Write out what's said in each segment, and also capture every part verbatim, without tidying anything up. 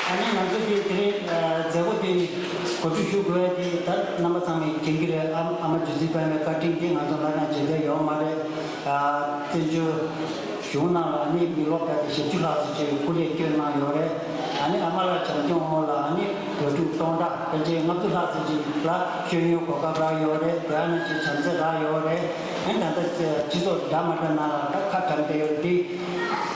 ཨ་ནི་ང་ཚོ་གི་དེ་རིང་མཛད་སྒོ་དེ་གོ་སྒྲིག་ཞུ་དགོས་ཡ་དེ་ད་རྣམ་པ་ཚང་མས་མཁྱེན་གྱི་རེད། ཨ་ཨ་མ་རྗེ་བཙུན་པད་མའི་བཀའ་དྲིན་དེ་ང་ཚོ་སླར་ཡང་བརྗེད་འདོད་ཡོད་མ་རེད། བཙན་བྱོལ་གཞུང་ནང་ལ་ཨ་ནི་མི་ལོ་ག་དེ་བཞི་བཅུ་ལྷག་ཙམ་ཅིག་སྐུ་ལས་བསྐྱོན་གནང་ཡོད་རེད། ཨ་ནི་ཨ་མ་ལགས་བྱམས་སྐྱོང་འོག་ལ་ཨ་ནི་བོད་ཕྲུག་སྟོང་ཕྲག་ཕལ་ཆེར་ལྔ་བཅུ་ལྷག་ཙམ་ཅིག་ལ་ཤེས་ཡོན་གོ་སྐབས་རག་ཡོད་རེད། དེ་ནང་བཞིན་བྱམས་བརྩེ་རག་ཡོད་རེད། ཨ་ནི་ད་ལྟ་སྤྱི་ཚོགས་འདྲ་མ་འདྲ་ནང་ལ་ད་ཁ་གྲམ་བསྡད་ཡོད་རེད། དེ་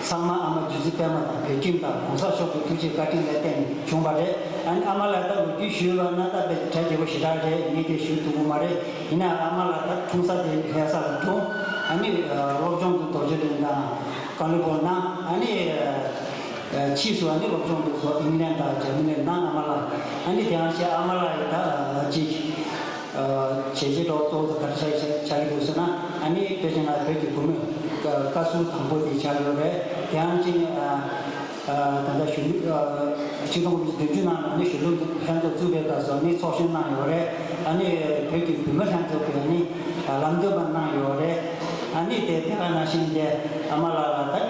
ཚང་མ་ཨ་མ་རྗེ་བཙུན་པད་མ་དང་བོད་ཁྱིམ་དང་གོང་ས་མཆོག་གི་ཐུགས་རྗེ་བཀའ་དྲིན་ལ་བརྟེན་ནས་བྱུང་བ་རེད། ཨ་ནི་ཨ་མ་ལགས་ད་ལོ་རྒྱུས་ཞུས་པ་ན་ད་དཔེ་གྲ་རྒྱས་པོ་ཞེ་དྲག་རེད། ངས་དེ་ཞུ་ཐུབ་ཀྱི་མ་རེད། ཡིན་ནའང་ཨ་མ་ལགས་ད་འཁྲུངས་ས་དེ་ལྷ་ས་ལ་འཁྲུངས། ཨ་ནི་སློབ་སྦྱོང་དུ་རྡོ་རྗེ་གླིང་དང་ཀ་ལི་ཕོར་ནི་ཨ་ནི་ཕྱིས་སུ་ཨ་ནི་སློབ་སྦྱོང་དུ་སོགས་ཨིང་ལན་དང་འཇར་མ་ནི་ནང་ཨ་མ་ལགས། ཨ་ནི་དེ་ཡང་ཞེ་ཨ་མ་ལགས་ཡི་ད་ཅིག་བྱས་རྗེས་འགྲོ་གཙོ་བོ་དེ་ག་རེ་ཆགས་ཆགས་ཀྱི་འདུག་ཟེར་ན། ཨ་ནི་དཔེ་ཆ་ནང་བོད་ཀྱི་བུ་མོའི་བཀའ་ཟུར་དང་པོ་དེ་ཆགས་ཡོད་རེད། དེ་ཡང་ཅིག་ད་ལྟ་གཞོན་ནུ་ཆིག་སྟོང་དགུ་བརྒྱ་བདུན་ཅུ་ནང་ཨ་ནི་གཞོན་ནུ་ལྷན་ཚོགས་བཙུགས་པའི་སྐབས་སུ་ཨ་ནི་ཚོགས་གཞོན་གནང་ཡོད་རེད། ཨ་ནི་བོད་ཀྱི་བུ་མོ་ལྷན་ཚོགས་ཀྱི་ཨ་ནི་ལམ་སྟོན་པ་གནང་ཡོད་རེད། ཨ་ནི་དེ་དེ་ག་ནང་བཞིན་དེ་ཨ་མ་ལགས་ལ་ད་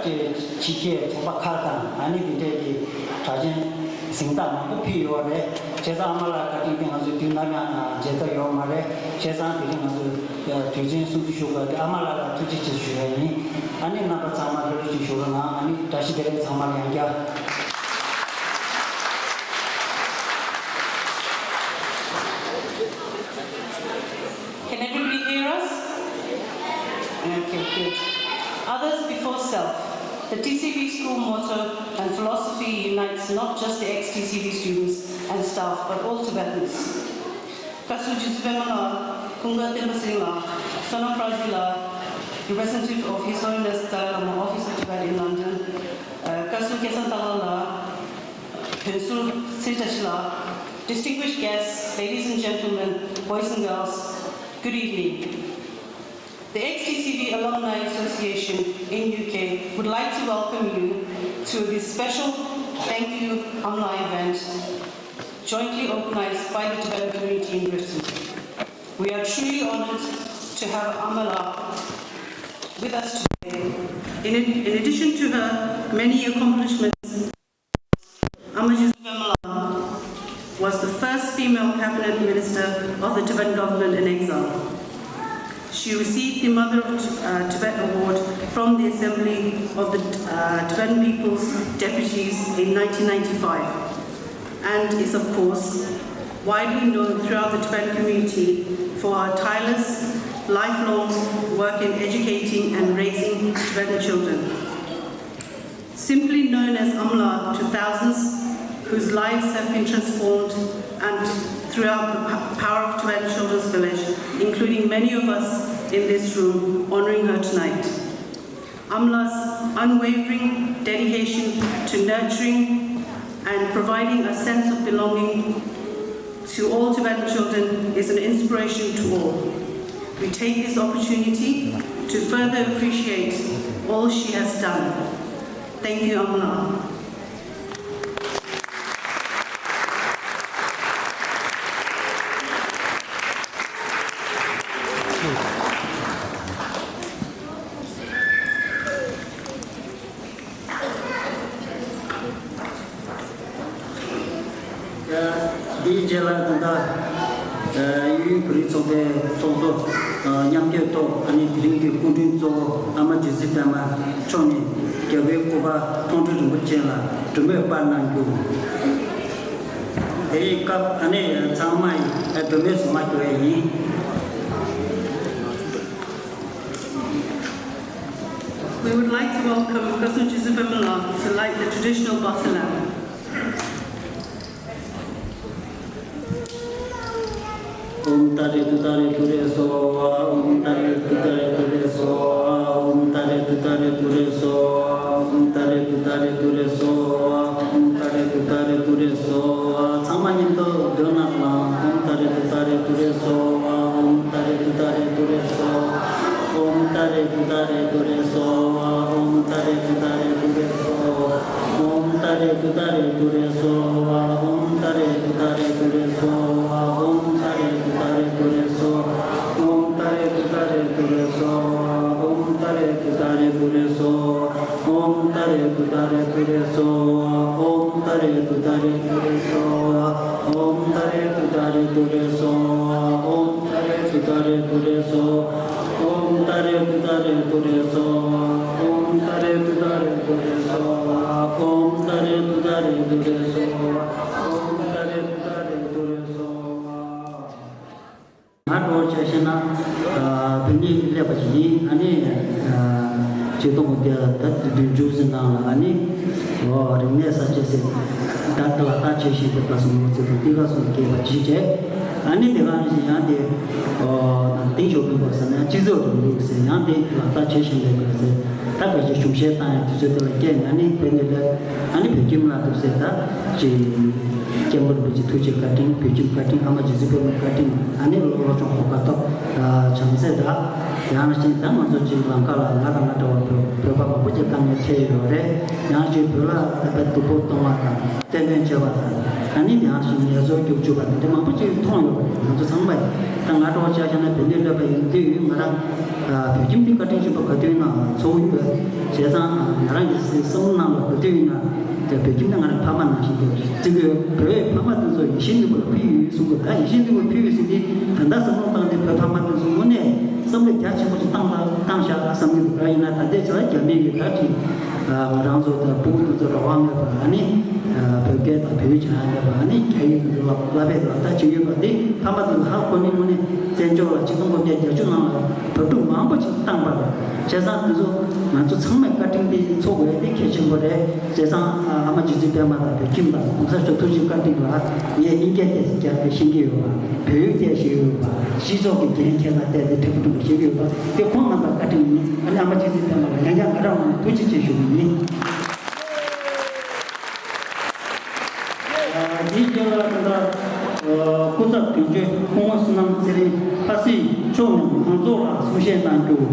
ཅིག་ཕྱི་རྒྱལ་ཚོགས་པ་ཁག་དང་ཨ་ནི་དེ་འདྲས་ཀྱི་གྲགས་ཅན་གཟེངས་རྟགས་མང་པོ་ཕུལ་ཡོད་རེད། བྱས་ཙང་ཨ་མ་ལགས་བཀའ་དྲིན་དེ་ང་ཚོས་དུས་ནམ་ཡང་བརྗེད་ཐབས་ཡོད་མ་རེད། བྱས་ཙང་དེ་རིང་ང་ཚོས་དུས་ཆེན་སྲུང་བརྩི་ཞུ་དགོས་དེ་ཨ་མ་ལགས་ལ་ཐུགས་རྗེ་ཆེ་ཞུ་ཡ་ཡིན། ཨ་ནི་རྣམ་པ་ཚང་མ་ལྷོད་ལྷོད་ཅིག་བཞུགས་རོགས་གནང་། ཨ་ནི་བཀྲ་ཤིས་བདེ་ལེགས། ཚང་མ་ལ་ཡང་བསྐྱར། Can everybody hear us? Okay, good. Others before self. The T C V school motto and philosophy unites not just the ex-T C V students and staff, but all Tibetans. Kasu Jisipema la, Kunga Temba Singh la, Sonam Frazi la, representative of His Holiness Dalai Lama Office of Tibet in London, uh, Kasu Kesan Tala la, Pensul Sitashi la, distinguished guests, ladies and gentlemen, boys and girls, good evening. The X T C V Alumni Association in U K would like to welcome you to this special thank you Amla event jointly organized by the Tibetan community in Britain. We are truly honored to have Amala with us today. In, in addition to her many accomplishments, Amajis Vemala was the first female cabinet minister of the Tibetan government in exile. She received the Mother of uh, Tibet Award from the Assembly of the uh, Tibetan People's Deputies in nineteen ninety-five and is, of course, widely known throughout the Tibetan community for her tireless, lifelong work in educating and raising Tibetan children. Simply known as Amla to thousands whose lives have been transformed and throughout the p- power of Tibetan Children's Village, including many of us in this room, honoring her tonight. Amla's unwavering dedication to nurturing and providing a sense of belonging to all Tibetan children is an inspiration to all. We take this opportunity to further appreciate all she has done. Thank you, Amla. འདིའི་རྗེས་ལ་ད་ལྟ་གཡས་གཡོན་བོད་རིགས་ཚོགས་པའི་ཚོགས་གཙོ་མཉམ་འབྲེལ་ཐོག་ཨ་ནི་དེ་རིང་གི་སྐུ་མགྲོན་གཙོ་བོ་ཨ་མ་རྗེ་བཙུན་པད་མ་མཆོག་ནས་རྒྱལ་བའི་སྐུ་པར་མཐོང་གྲོལ་རིན་པོ་ཆེ་ལ་གྲོས་མོལ་སྤར་གནང་རྒྱུ། དེའི་སྐབས་ཨ་ནི་ཚང་མ་ཡིས་གྲོས་མོལ་གཟིགས་མོ་ཞུ་ཡ་ཡིན། We would like to welcome Kasun Jizipemela to light the traditional butter lamp. ཨོཾ་ཏཱ་རེ་ཏུཏྟཱ་རེ་ཏུ་རེ་སྭཱ་ཧཱ། ཨོཾ་ཏཱ་རེ་ཏུཏྟཱ་རེ་ཏུ་རེ་སྭཱ་ཧཱ། ཨོཾ་ཏཱ་རེ་ཏུཏྟཱ་རེ་ཏུ་རེ་སྭཱ་ཧཱ། ཨོཾ་ཏཱ་རེ་ཏུཏྟཱ་རེ་ཏུ་རེ་སྭཱ་ཧཱ། ཨོཾ་ཏཱ་རེ་ཏུཏྟཱ་རེ་ཏུ་རེ་སྭཱ་ཧཱ། ཚང་མ་མཉམ་དུ་འདོན་གནང་། ཨོཾ་ཏཱ་རེ་ཏུཏྟཱ་རེ་ཏུ་རེ་སྭཱ་ཧཱ། ཨོཾ་ཏཱ་རེ་ཏུཏྟཱ་རེ་ཏུ་རེ་སྭཱ་ཧཱ། ཨོཾ་ཏཱ་རེ་ཏུཏྟཱ་རེ་ཏུ་རེ་སྭཱ་ཧཱ། ཨོཾ་ཏཱ་རེ་ཏུཏྟཱ་རེ་ཏུ་རེ་སྭཱ་ཧཱ། ཨོཾ་ཏཱ་རེ་ཏུཏྟཱ་རེ་ཏུ་རེ་སྭཱ་ཧཱ། ཨོཾ་ཏཱ་རེ་ཏུཏྟཱ་རེ་ཏུ་རེ་སྭཱ་ཧཱ། ཨོཾ་ཏཱ་རེ་ཏུཏྟཱ་རེ་ཏུ་རེ་སྭཱ་ཧཱ། ཨོཾ་ཏཱ་རེ་ཏུཏྟཱ་རེ་ཏུ་རེ་སྭཱ་ཧཱ། ཨོཾ་ཏཱ་རེ་ཏུཏྟཱ་རེ་ཏུ་རེ་སྭཱ་ཧཱ། ཨོཾ་ཏཱ་རེ་ཏུཏྟཱ་རེ་ཏུ་རེ་སྭཱ་ཧཱ། ཨོཾ་ཏཱ་ Tuta re tu re so, Om Tare Tuta re tu re so, Om Tare Tuta re tu re so, Om Tare Tuta re tu re so, Om Tare Tuta re tu re so, Om Tare Tuta re tu re so, Om Tare Tuta re tu re so. ང་འདྲ་བོ་ཆ་བཞག་ན། ཨ། བོད་ནས་སླེབས་པ་ཞིག་ཡིན། ཨ་ནི། ཨ། ཆིག་སྟོང་དགུ་བརྒྱ་དང་བདུན་ཅུ་ཟིན་ནང་ལ། ཨ་ནི། འོ། རིག་གནས་གསར་བརྗེ་ཟེར་ད་ལག་བསྟར་བྱེད་བཞིན་པའི་སྐབས་སུ་ནོར་ཚེ་དང་དེ་སྐབས་སུ་སྐྱེས་པ་ཅིག་བྱས། ཨ་ནི་དེ་ག་ནང་བཞིན་ཡང་དེ། འོ། ཏིང་ཞའོ་ཕིང་པ་ཟེར་ན་ཡང་སྤྱི་ཚོགས་རིང་ལུགས་ཟེར་ཡང་དེ་ལག་བསྟར་བྱེད་བཞིན་པའི་སྐབས་སུ། ད་ག་ཅིག་གཞུང་བཤད་བཏང་ཡང་དུས་ཚོད་དེ་ལ་བསྐྱལ་ནས། ཨ་ནི་བོད་ནས་སླེབས། ཨ་ནི་བོད་ཁྱིམ་ལ་འདུག་ཟེར། ད་ཅིག་སྐྱབས་མགོན་རིན་པོ་ཆེ་ཐུགས་རྗེ་བཀའ་དྲིན། བོད་ཁྱིམ་བཀའ་དྲིན། ཨ་མ་རྗེ་བཙུན་པད་མ་བཀའ་དྲིན། ཨ་ནི་སློབ་སྦྱོང་གོ་སྐབས་ཐོབ། བྱམས་བརྩེ་དང་། ཡང་ཅིག་ད་ང་ཚོ་ཅིག་ལམ་ཁ་ལ་ང་དང་ང་འདྲ་བ་བོད་བོད་པ་མང་པོ་ཅིག་དཀའ་ངལ་འཕྲད་ཡོད་རེད། ཡང་ཅིག་བོད་ལ་ད་ལྟ་སྡུག་པོ་གཏོང་བ་དང་། བཙན་གནོན་བྱས་པ་དང་། ཨ་ནི་ཡང་ཅིག་ངལ་རྩོལ་རྒྱུགས་བཅུག་པ་དང་། དེ་མང་པོ་ཅིག་མཐོང་ཡོད་རེད། ང་ཚོ་ཚང་མས། ད་ང་འདྲ་བོ་ཆ་བཞག་ན་བོད་ནས་སླེབས་པ་ཡིན་དུས། ང་རང་བོད་ཁྱིམ་དེ་བཀའ་དྲིན་ཆེན་པོ་ག་དུས་ཡིན་ནའང་ཚོར་གྱི་ཡོད། བྱས་ཙང་ང་རང་གི་བསམ་བློ་ནང་ལ་ག་དུས་ཡིན་ན། དེ་བོད་ཁྱིམ་ནི་ང་རང་ཕ་མ་ནང་བཞིན་དུ་བརྩི་གི་ཡོད། བོད་པའི་ཕ་མ་དེ་ཚོ་ཡིད་བཞིན་ནོར་བུ་ལ་ཕུལ་ཡོད་གསུང་གི། ད་ཡིད་བཞིན་ནོར་བུ་ཕུལ་ཡོད་ཟེར་དུས། ད་ལྟ་བསམ་བློ་བཏང་སྟེ་བོད་ཕ་མ་དེ་ཚོ་དངོས་གནས་བསམ་བློ་རྒྱ་ཆེན་པོ་ཞིག་བཏང་བཏང་བཞག་བསམ་གྱི་འདུག། ག་ཡིན་ན་ད་ལྟའི་ཆར་རྒྱ་མི་ཡིས་ད་ཅིག་ང་རང་ཚོ་དང་སྤུ་གུ་དེ་ཚོ་རང་དབང་མེད་པར། ཨ་ནི་བོད་སྐད་དང་བོད་ཡིག་སྦྱང་ཡ་མེད་པར། ཨ་ནི་རྒྱ་ཡིག་དེ་ཚོ་བསླབ་པའི་ལག་བསྟར་བྱེད་ཡོད་པ་དེ། ཕ་མ་དེ་ཚོ་ཧ་གོ་ནས། དངོས་གནས་བཙན་བྱོལ་ལ་ཆིག་སྟོང་དགུ་བརྒྱ་བརྒྱད་ཅུ་ནང་ལ་བོད་ཕྲུག་མང་པོ་ཞིག་བཏང་པ་རེད། བྱས་ཙང་དེ་ཚོ་ང་ཚོ་ཚང་མས་བཀའ་དྲིན་དེ་ཚོར་དགོས་ཡ་དེ་གལ་ཆེན་པོ་རེད། བྱས་ཙང་ཨ་མ་རྗེ་བཙུན་པད་མ་དང་བོད་ཁྱིམ་དང་གོང་ས་མཆོག་ཐུགས་རྗེ་བཀའ་དྲིན་ལ་ངས་དབྱིན་སྐད་བལྟས་རྒྱག་གི་ཤེས་ཀྱི་ཡོད་པ། བོད་ཡིག་བལྟས་ཤེས་ཀྱི་ཡོད་པ། སྤྱི་ཚོགས་ཀྱི་འགན་འཁྱེར་ལ་བལྟས་ཏེ་འབྲས་བུ་སྒྲུབ་པ་ཤེས་ཀྱི་ཡོད་པ་དེ་ཁོང་རྣམ་པར་བཀའ་དྲིན་ཡིན། ཨ་ནི་ཨ་མ་རྗེ་བཙུན་པད་མ་ལ་ཡང་བསྐྱར་ང་རང་ངོས་ནས་ཐུགས་རྗེ་ཆེ་ཞུ་གི་ཡིན། འདིའི་རྗེས་ལ་ད་ལྟ་སྐུ་ཚབ་དོན་གཅོད་སྐུ་ངོ་བསོད་ནམས་ཚེ་རིང་ལྷ་སྲས་མཆོག་ནས་མང་ཚོགས་ལ་གསུང་བཤད་གནང་རྒྱུ།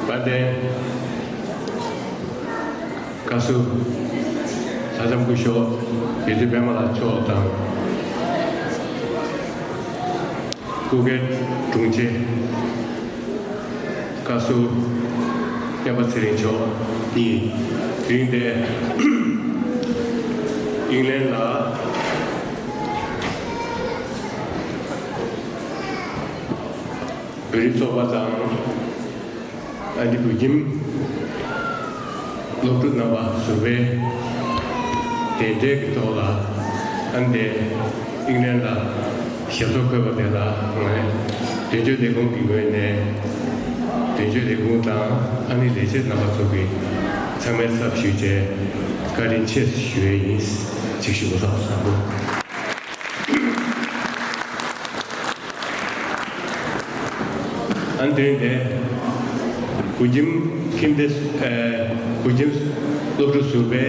དཔལ་ལྡན་བཀའ་ཟུར་ལྷ་ལྕམ་སྐུ་ཞབས་རྗེ་བཙུན་པད་མ་ལགས་མཆོག་དང་། སྐུ་སྒེར་དྲུང་ཆེ་བཀའ་ཟུར་སྤེན་པ་ཚེ་རིང་མཆོག་གཉིས་དེ་རིང་འདིར་ཨིང་ལན་ལ་བོད་རིགས་ཚོགས་པ་དང་། ཨ་ནི་བོད་ཁྱིམ་སློབ་ཕྲུག་རྣམ་པ་ཟུར་པའི་གདན་འདྲེན་གྱི་ཐོག་ལ། ཨ་ནི་དེ་ཨིང་ལན་ལ་ཞབས་སོར་འཁོད་པ་དེ་ལ་ངས་དོན་གཅོད་ལས་ཁུངས་ཀྱི་ངོས་ནས། དོན་གཅོད་ལས་ཁུངས་དང་ཨ་ནི་ལས་བྱེད་རྣམ་པ་ཚོ་གི་ཚང་མའི་ཚབ་ཞུས་བྱས་བཀའ་དྲིན་ཆེ་ཞུ་ཡས་ཡིན། ཅིག་ཞུ་དགོས་བསམ་སོང་། ཨ་ནི་དེ་རིང་འདིར་བོད་ཁྱིམ་ཁྱིམ་སྡེ། ཨ། བོད་ཁྱིམ་སློབ་ཕྲུག་ཟུར་པའི་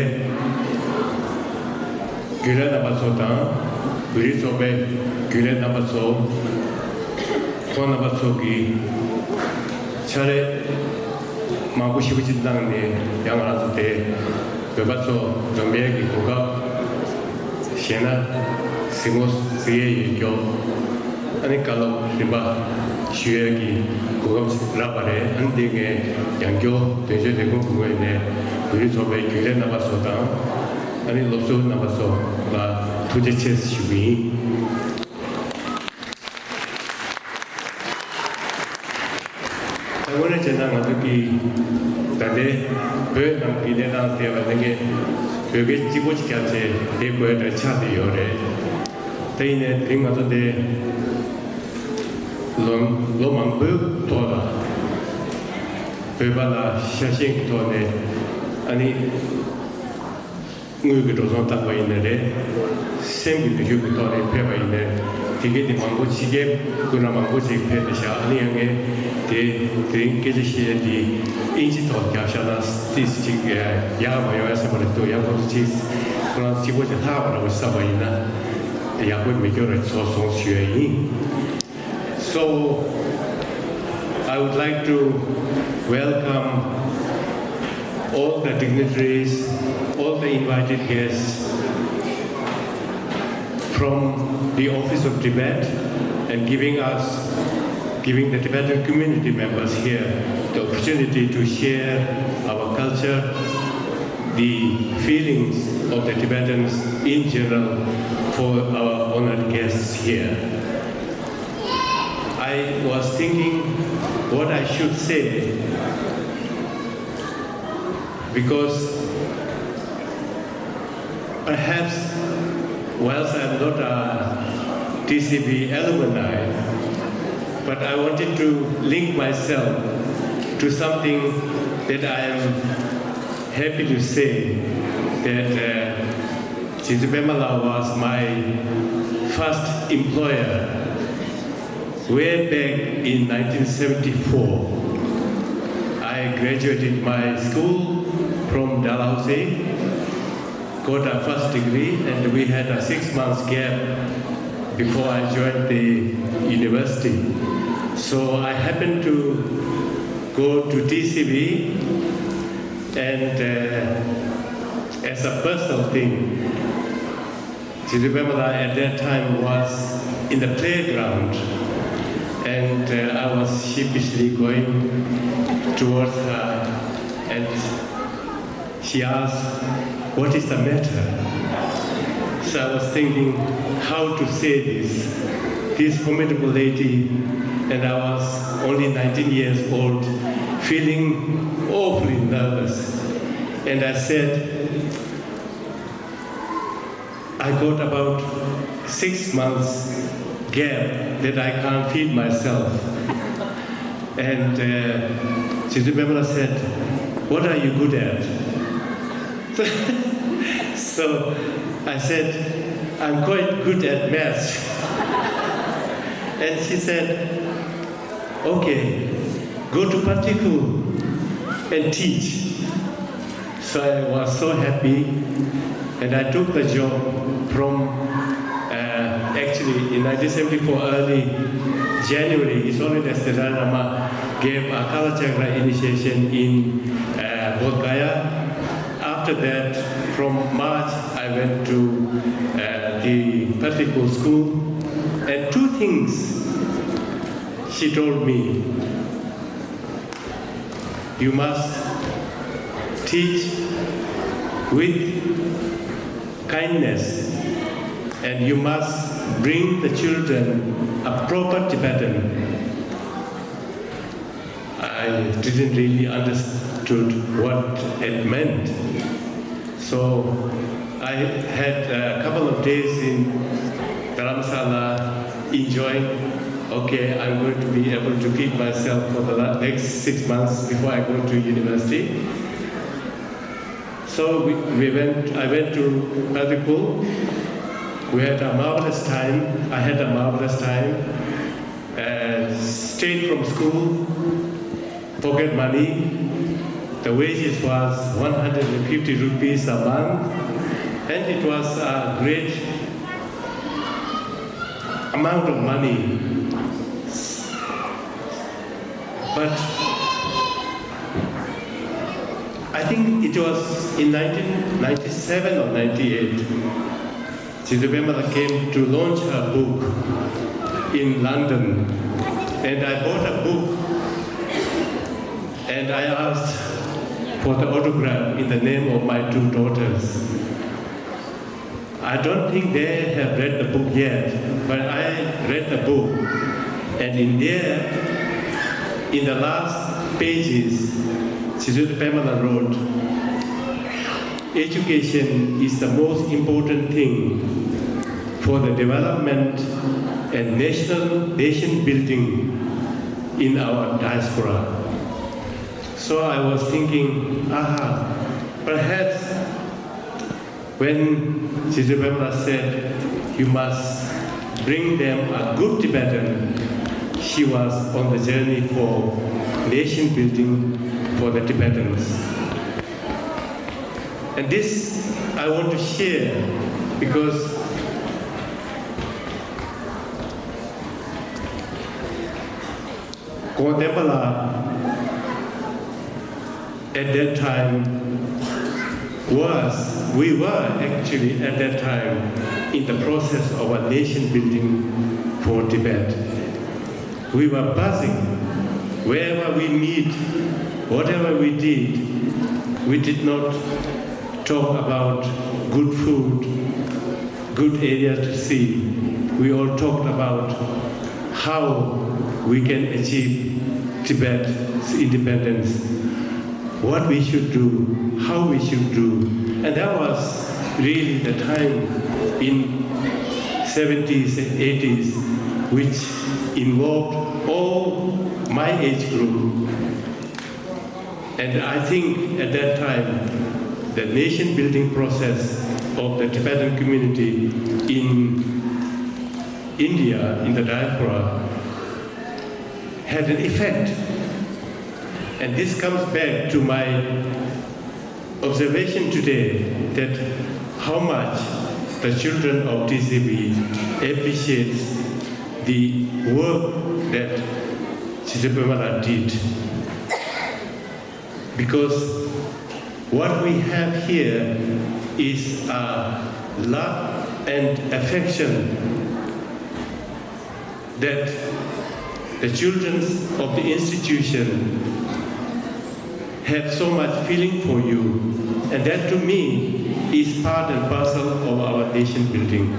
རྒྱུན་ལས་རྣམ་པ་ཚོ་དང་། བོད་རིགས་ཚོགས་པའི་རྒྱུན་ལས་རྣམ་པ་ཚོ། ཁོང་རྣམ་པ་ཚོ་གིས་ཕྱག་ལས་མང་པོ་ཞེ་པོ་ཅིག་གནང་ནས། ཡང་ང་རང་ཚོ་དེ་བོད་པ་ཚོ་འཛོམས་ཡས་ཀྱི་གོ་སྐབས། གཞན་ན་གཟིགས་མོ་གཟིགས་ཡས་ཡོད་སྐྱོ། ཨ་ནི་བཀའ་སློབ་རིམ་པ་ཞུ་ཡས་ཀྱི་གོ་སྐབས་རག་པ་རེད། ཨ་ནི་འདི་ངས་ཡང་བསྐྱར་དོན་གཅོད་ལས་ཁུངས་ཀྱི་ངོས་ནས་བོད་རིགས་ཚོགས་པའི་རྒྱུན་ལས་རྣམ་པ་ཚོ་དང་། ཨ་ནི་སློབ་ཟུར་རྣམ་པ་ཚོ་ལ་ཐུགས་རྗེ་ཆེ་ཞུ་གི་ཡིན། ད་དངོས་གནས་བྱས་ན་ང་ཚོ་གི་ད་ལྟའི་བོད་ནང་གི་གནས་སྟངས་དེ་བ་ལས་ངས་བོད་སྐད་གཅིག་པོ་ཅིག་བརྒྱབ་བྱས་དེ་དགོས་འདྲ་ཆགས་བསྡད་ཡོད་རེད། དེ་ཡིན་ནའི་དེ་རིང་ང་ཚོ་འདི་ལོ་ལོ་མང་པོའི་ཐོག་ལ་བོད་པ་ལ་ཤ་ཞེན་གྱི་ཐོག་ནས། ཨ་ནི། དངུལ་གྱི་འགྲོ་སོང་བཏང་པ་ཡིན་ན་རེད། སེམས་ཀྱི་ནུས་ཤུགས་ཀྱི་ཐོག་ནས་ཕེབས་པ་ཡིན་ན། དེ་གས་དེ་མང་པོ་ཕྱི་རྒྱལ་ཁུལ་ན་མང་པོ་ཞིག་ཕེབས་ཏེ་བཞག་ཨ་ནི་ཡང་ངས་དེ་དེ་རིང་སྐད་ཆ་བཤད་ཡས་དེ་ཨིན་ཇི་ཐོག་རྒྱབ་བཞག་ན་ཏིས་ཅིག་ཡག་མ་ཡོང་ཡ་སེམས་པ་རེད་འདུག་ཡང་ཁོང་ཚོ་ཅིག་ཁོ་རང་གཅིག་པོ་ཅིག་ལྷག་པ་འདྲ་པོ་ཞིག་བསམ་པ་ཡིན་ན། ཡག་པོ་མི་སྐྱོར་རེ་ཚོ་སོང་ཞུ་ཡ་ཡིན། So, I would like to welcome all the dignitaries, all the invited guests from the Office of Tibet and giving us, giving the Tibetan community members here the opportunity to share our culture, the feelings of the Tibetans in general for our honored guests here. I was thinking what I should say because perhaps, whilst I'm not a T C B alumni, but I wanted to link myself to something that I am happy to say that uh, Jizu Pema La was my first employer way back in nineteen seventy-four. I graduated my school from Dalhousie, got a first degree, and we had a six months gap before I joined the university. So I happened to go to T C B, and uh, as a personal thing, Jizu Pema La at that time was in the playground, and uh, I was sheepishly going towards her, and she asked, "What is the matter?" So I was thinking how to say this. This formidable lady, and I was only nineteen years old, feeling awfully nervous. And I said, "I got about six months gap that I can't feed myself." And uh, Jizu Pema La said, "What are you good at?" So I said, "I'm quite good at maths." And she said, "Okay, go to Patikul and teach." So I was so happy, and I took the job from uh, actually in nineteen seventy-four early January, His Holiness the Dalai Lama gave a Kalachakra initiation in uh, Bodh Gaya. After that, from March, I went to uh, the Patikul school, and two things she told me. You must teach with kindness, and you must bring the children a proper Tibetan. I didn't really understood what it meant. So I had a couple of days in Dharamsala enjoying, "Okay, I'm going to be able to feed myself for the la- next six months before I go to university." So we, we went, I went to Padikul. We had a marvelous time. I had a marvelous time. Uh, stayed from school, pocket money. The wages was one hundred and fifty rupees a month, and it was a great amount of money. But I think it was in nineteen ninety-seven or ninety-eight. Jizu Pema La came to launch her book in London, and I bought a book and I asked for the autograph in the name of my two daughters. I don't think they have read the book yet, but I read the book, and in there, in the last pages, Jizu Pema La wrote, "Education is the most important thing for the development and national nation building in our diaspora." So I was thinking, aha, perhaps when Jizu Pema La said, "You must bring them a good Tibetan," she was on the journey for nation building for the Tibetans. And this I want to share because Kong Temba la at that time was, we were actually at that time in the process of a nation building for Tibet. We were buzzing wherever we meet, whatever we did, we did not talk about good food, good areas to see. We all talked about how we can achieve Tibet's independence, what we should do, how we should do. And that was really the time in seventies and eighties, which involved all my age group. And I think at that time, the nation building process of the Tibetan community in India, in the diaspora, had an effect. And this comes back to my observation today that how much the children of T C B appreciates the work that Tshitse Pema Lalpa did. Because what we have here is a love and affection that the children of the institution have so much feeling for you, and that to me is part and parcel of our nation building.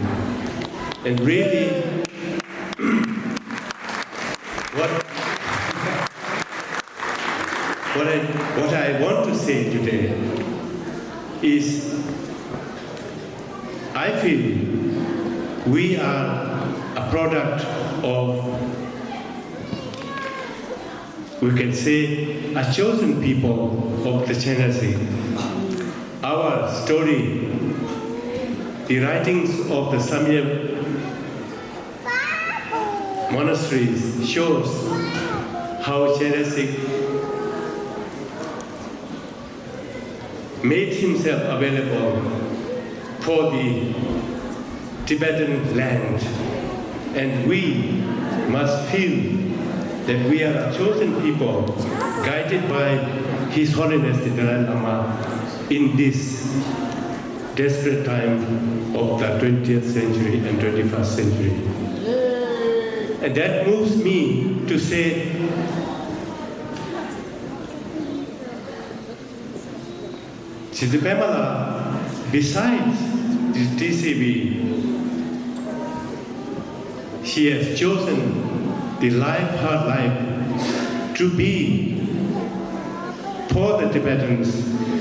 And really, what, what I, what I want to say today is I feel we are a product of, we can say, a chosen people of the Chenrezig. Our story, the writings of the Samye monasteries shows how Chenrezig made himself available for the Tibetan land, and we must feel that we are a chosen people guided by His Holiness the Dalai Lama in this desperate time of the twentieth century and twenty-first century. And that moves me to say, Tshitse Pema Lalpa, besides the T C B, she has chosen the life, her life, to be for the Tibetans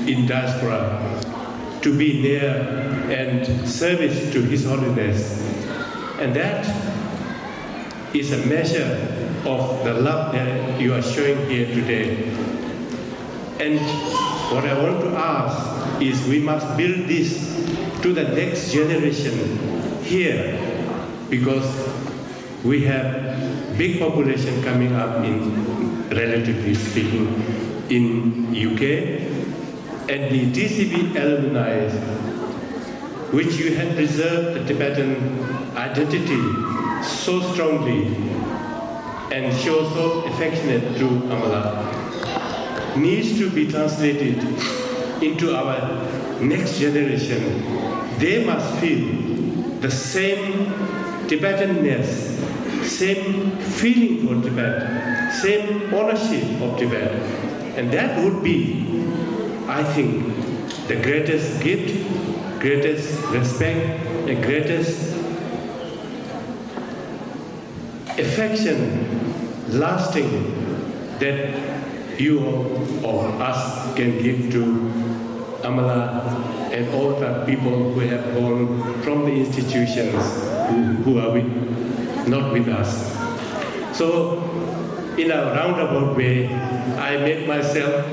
in diaspora, to be near and service to His Holiness. And that is a measure of the love that you are showing here today. And what I want to ask is we must build this to the next generation here, because we have big population coming up in, relatively speaking, in U K, and the T C B alumni, which you have preserved the Tibetan identity so strongly and show so affectionate to Amala, needs to be translated into our next generation. They must feel the same Tibetanness, same feeling for Tibet, same ownership of Tibet. And that would be, I think, the greatest gift, greatest respect, and greatest affection lasting that you or us can give to Amala and all the people who have gone from the institutions who, who are with, not with us. So, in a roundabout way, I make myself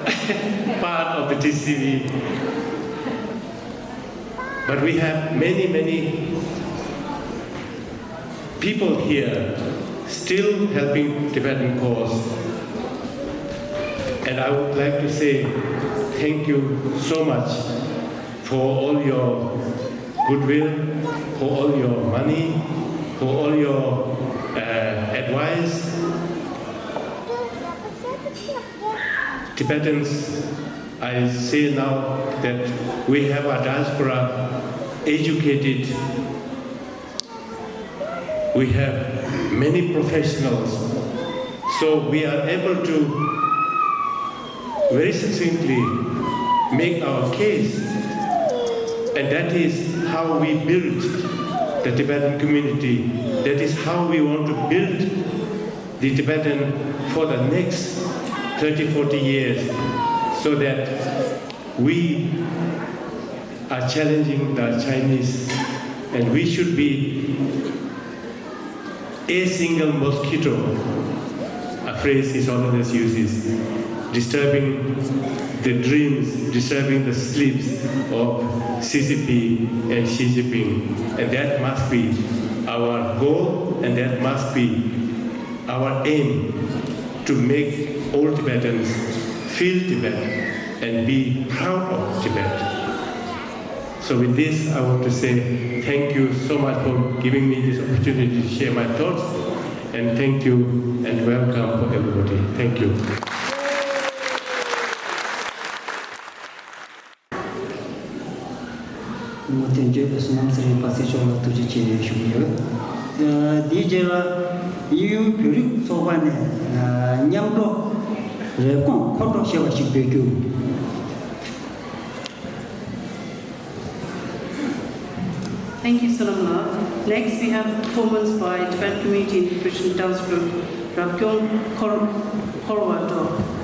part of the T C B. But we have many, many people here still helping Tibetan cause. And I would like to say thank you so much for all your goodwill, for all your money, for all your uh, advice. Tibetans, I say now that we have a diaspora educated, we have many professionals, so we are able to very succinctly make our case, and that is how we build the Tibetan community. That is how we want to build the Tibetan for the next thirty, forty years, so that we are challenging the Chinese, and we should be a single mosquito, a phrase he always uses, disturbing the dreams, disturbing the sleeps of C C P and Xi Jinping. And that must be our goal, and that must be our aim, to make all Tibetans feel Tibet and be proud of Tibet. So with this, I want to say thank you so much for giving me this opportunity to share my thoughts, and thank you and welcome for everybody. Thank you. ངོ་དོན་བརྗོད་པའི་བསོད་ནམས་ཚེ་རིང་དཔལ་སྲས་མཆོག་ལ་ཐུགས་རྗེ་ཆེ་ཞུ་གི་ཡོད། ཨ། དེའི་རྗེས་ལ་དབྱིན་ཡུལ་བོད་རིགས་ཚོགས་པ་ནས་ཨ་མཉམ་སྒྲོག་རེབ་གོང་འཁོར་སྒྲོག་ཞེས་པ་ཞིག་འབོད་རྒྱུ། Thank you, Sonam Lal. Next, we have a performance by Tibetan Community Integration Dance Group, རབ་བྱུང་འཁོར་འཁོར་བ་སྒྲོག།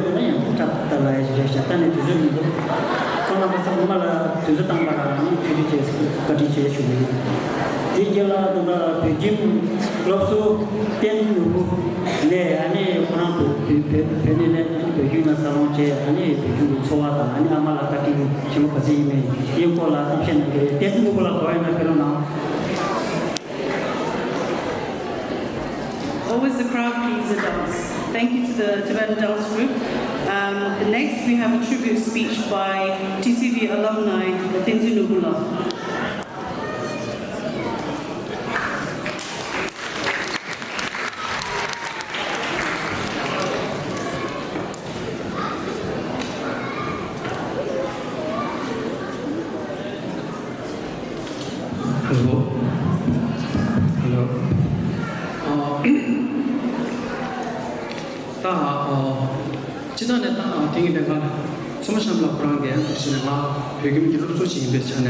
ཡང་ཐབས་ལྟ་ལ་ཡ་ཞིག་རེད་ཤག་ད་ནི་དུས་ཚོད་མི་འདུག་ཁོང་རྣམ་པ་ཚང་མ་ལ་དུས་ཚོད་བཏང་པ་དང་ཐུགས་རྗེ་ཆེ། བཀའ་དྲིན་ཆེ་ཞུ་གི་ཡིན། དེ་རྗེས་ལ་ད་ལྟ་བོད་ཁྱིམ་སློབ་གསོ་བསྟན་འཛིན་ནོར་བུ་ནས་ཨ་ནི་ཁོ་རང་བོད་བོད་བོད་ནས་ནས་བོད་ཁྱིམ་ལ་འཚར་ལོངས་བྱས། ཨ་ནི་བོད་ཁྱིམ་གྱི་འཚོ་བ་དང་ཨ་ནི་ཨ་མ་ལ་བཀའ་དྲིན་ཆེན་པོ་ག་ཚོད་ཡིན་མིན་དེའི་སྐོར་ལ་གཏམ་བཤད་གནང་གི་རེད། བསྟན་འཛིན་ནོར་བུ་ལགས་གོ་བ་ཡིན་ན་ཕེབས་རོགས་གནང་། Always the crowd pleaser dance. Thank you to the Tibetan dance group. Um, the next we have a tribute speech by T C V alumni Tenzin Nobula. Hello. Hello. ཨ། ད་ཨ། སྤྱི་བཏང་ནས་ད་ཨ་དེང་གི་ལས་ཀ་ཚོ་མ་ཤམ་ལ་ཁོ་རང་གི་ཨ་འདུག་བྱས་ནས་ང་བོད་ཁྱིམ་གྱི་སློབ་གཙོ་ཅིག་ཡིན་པའི་ཆ་ནས་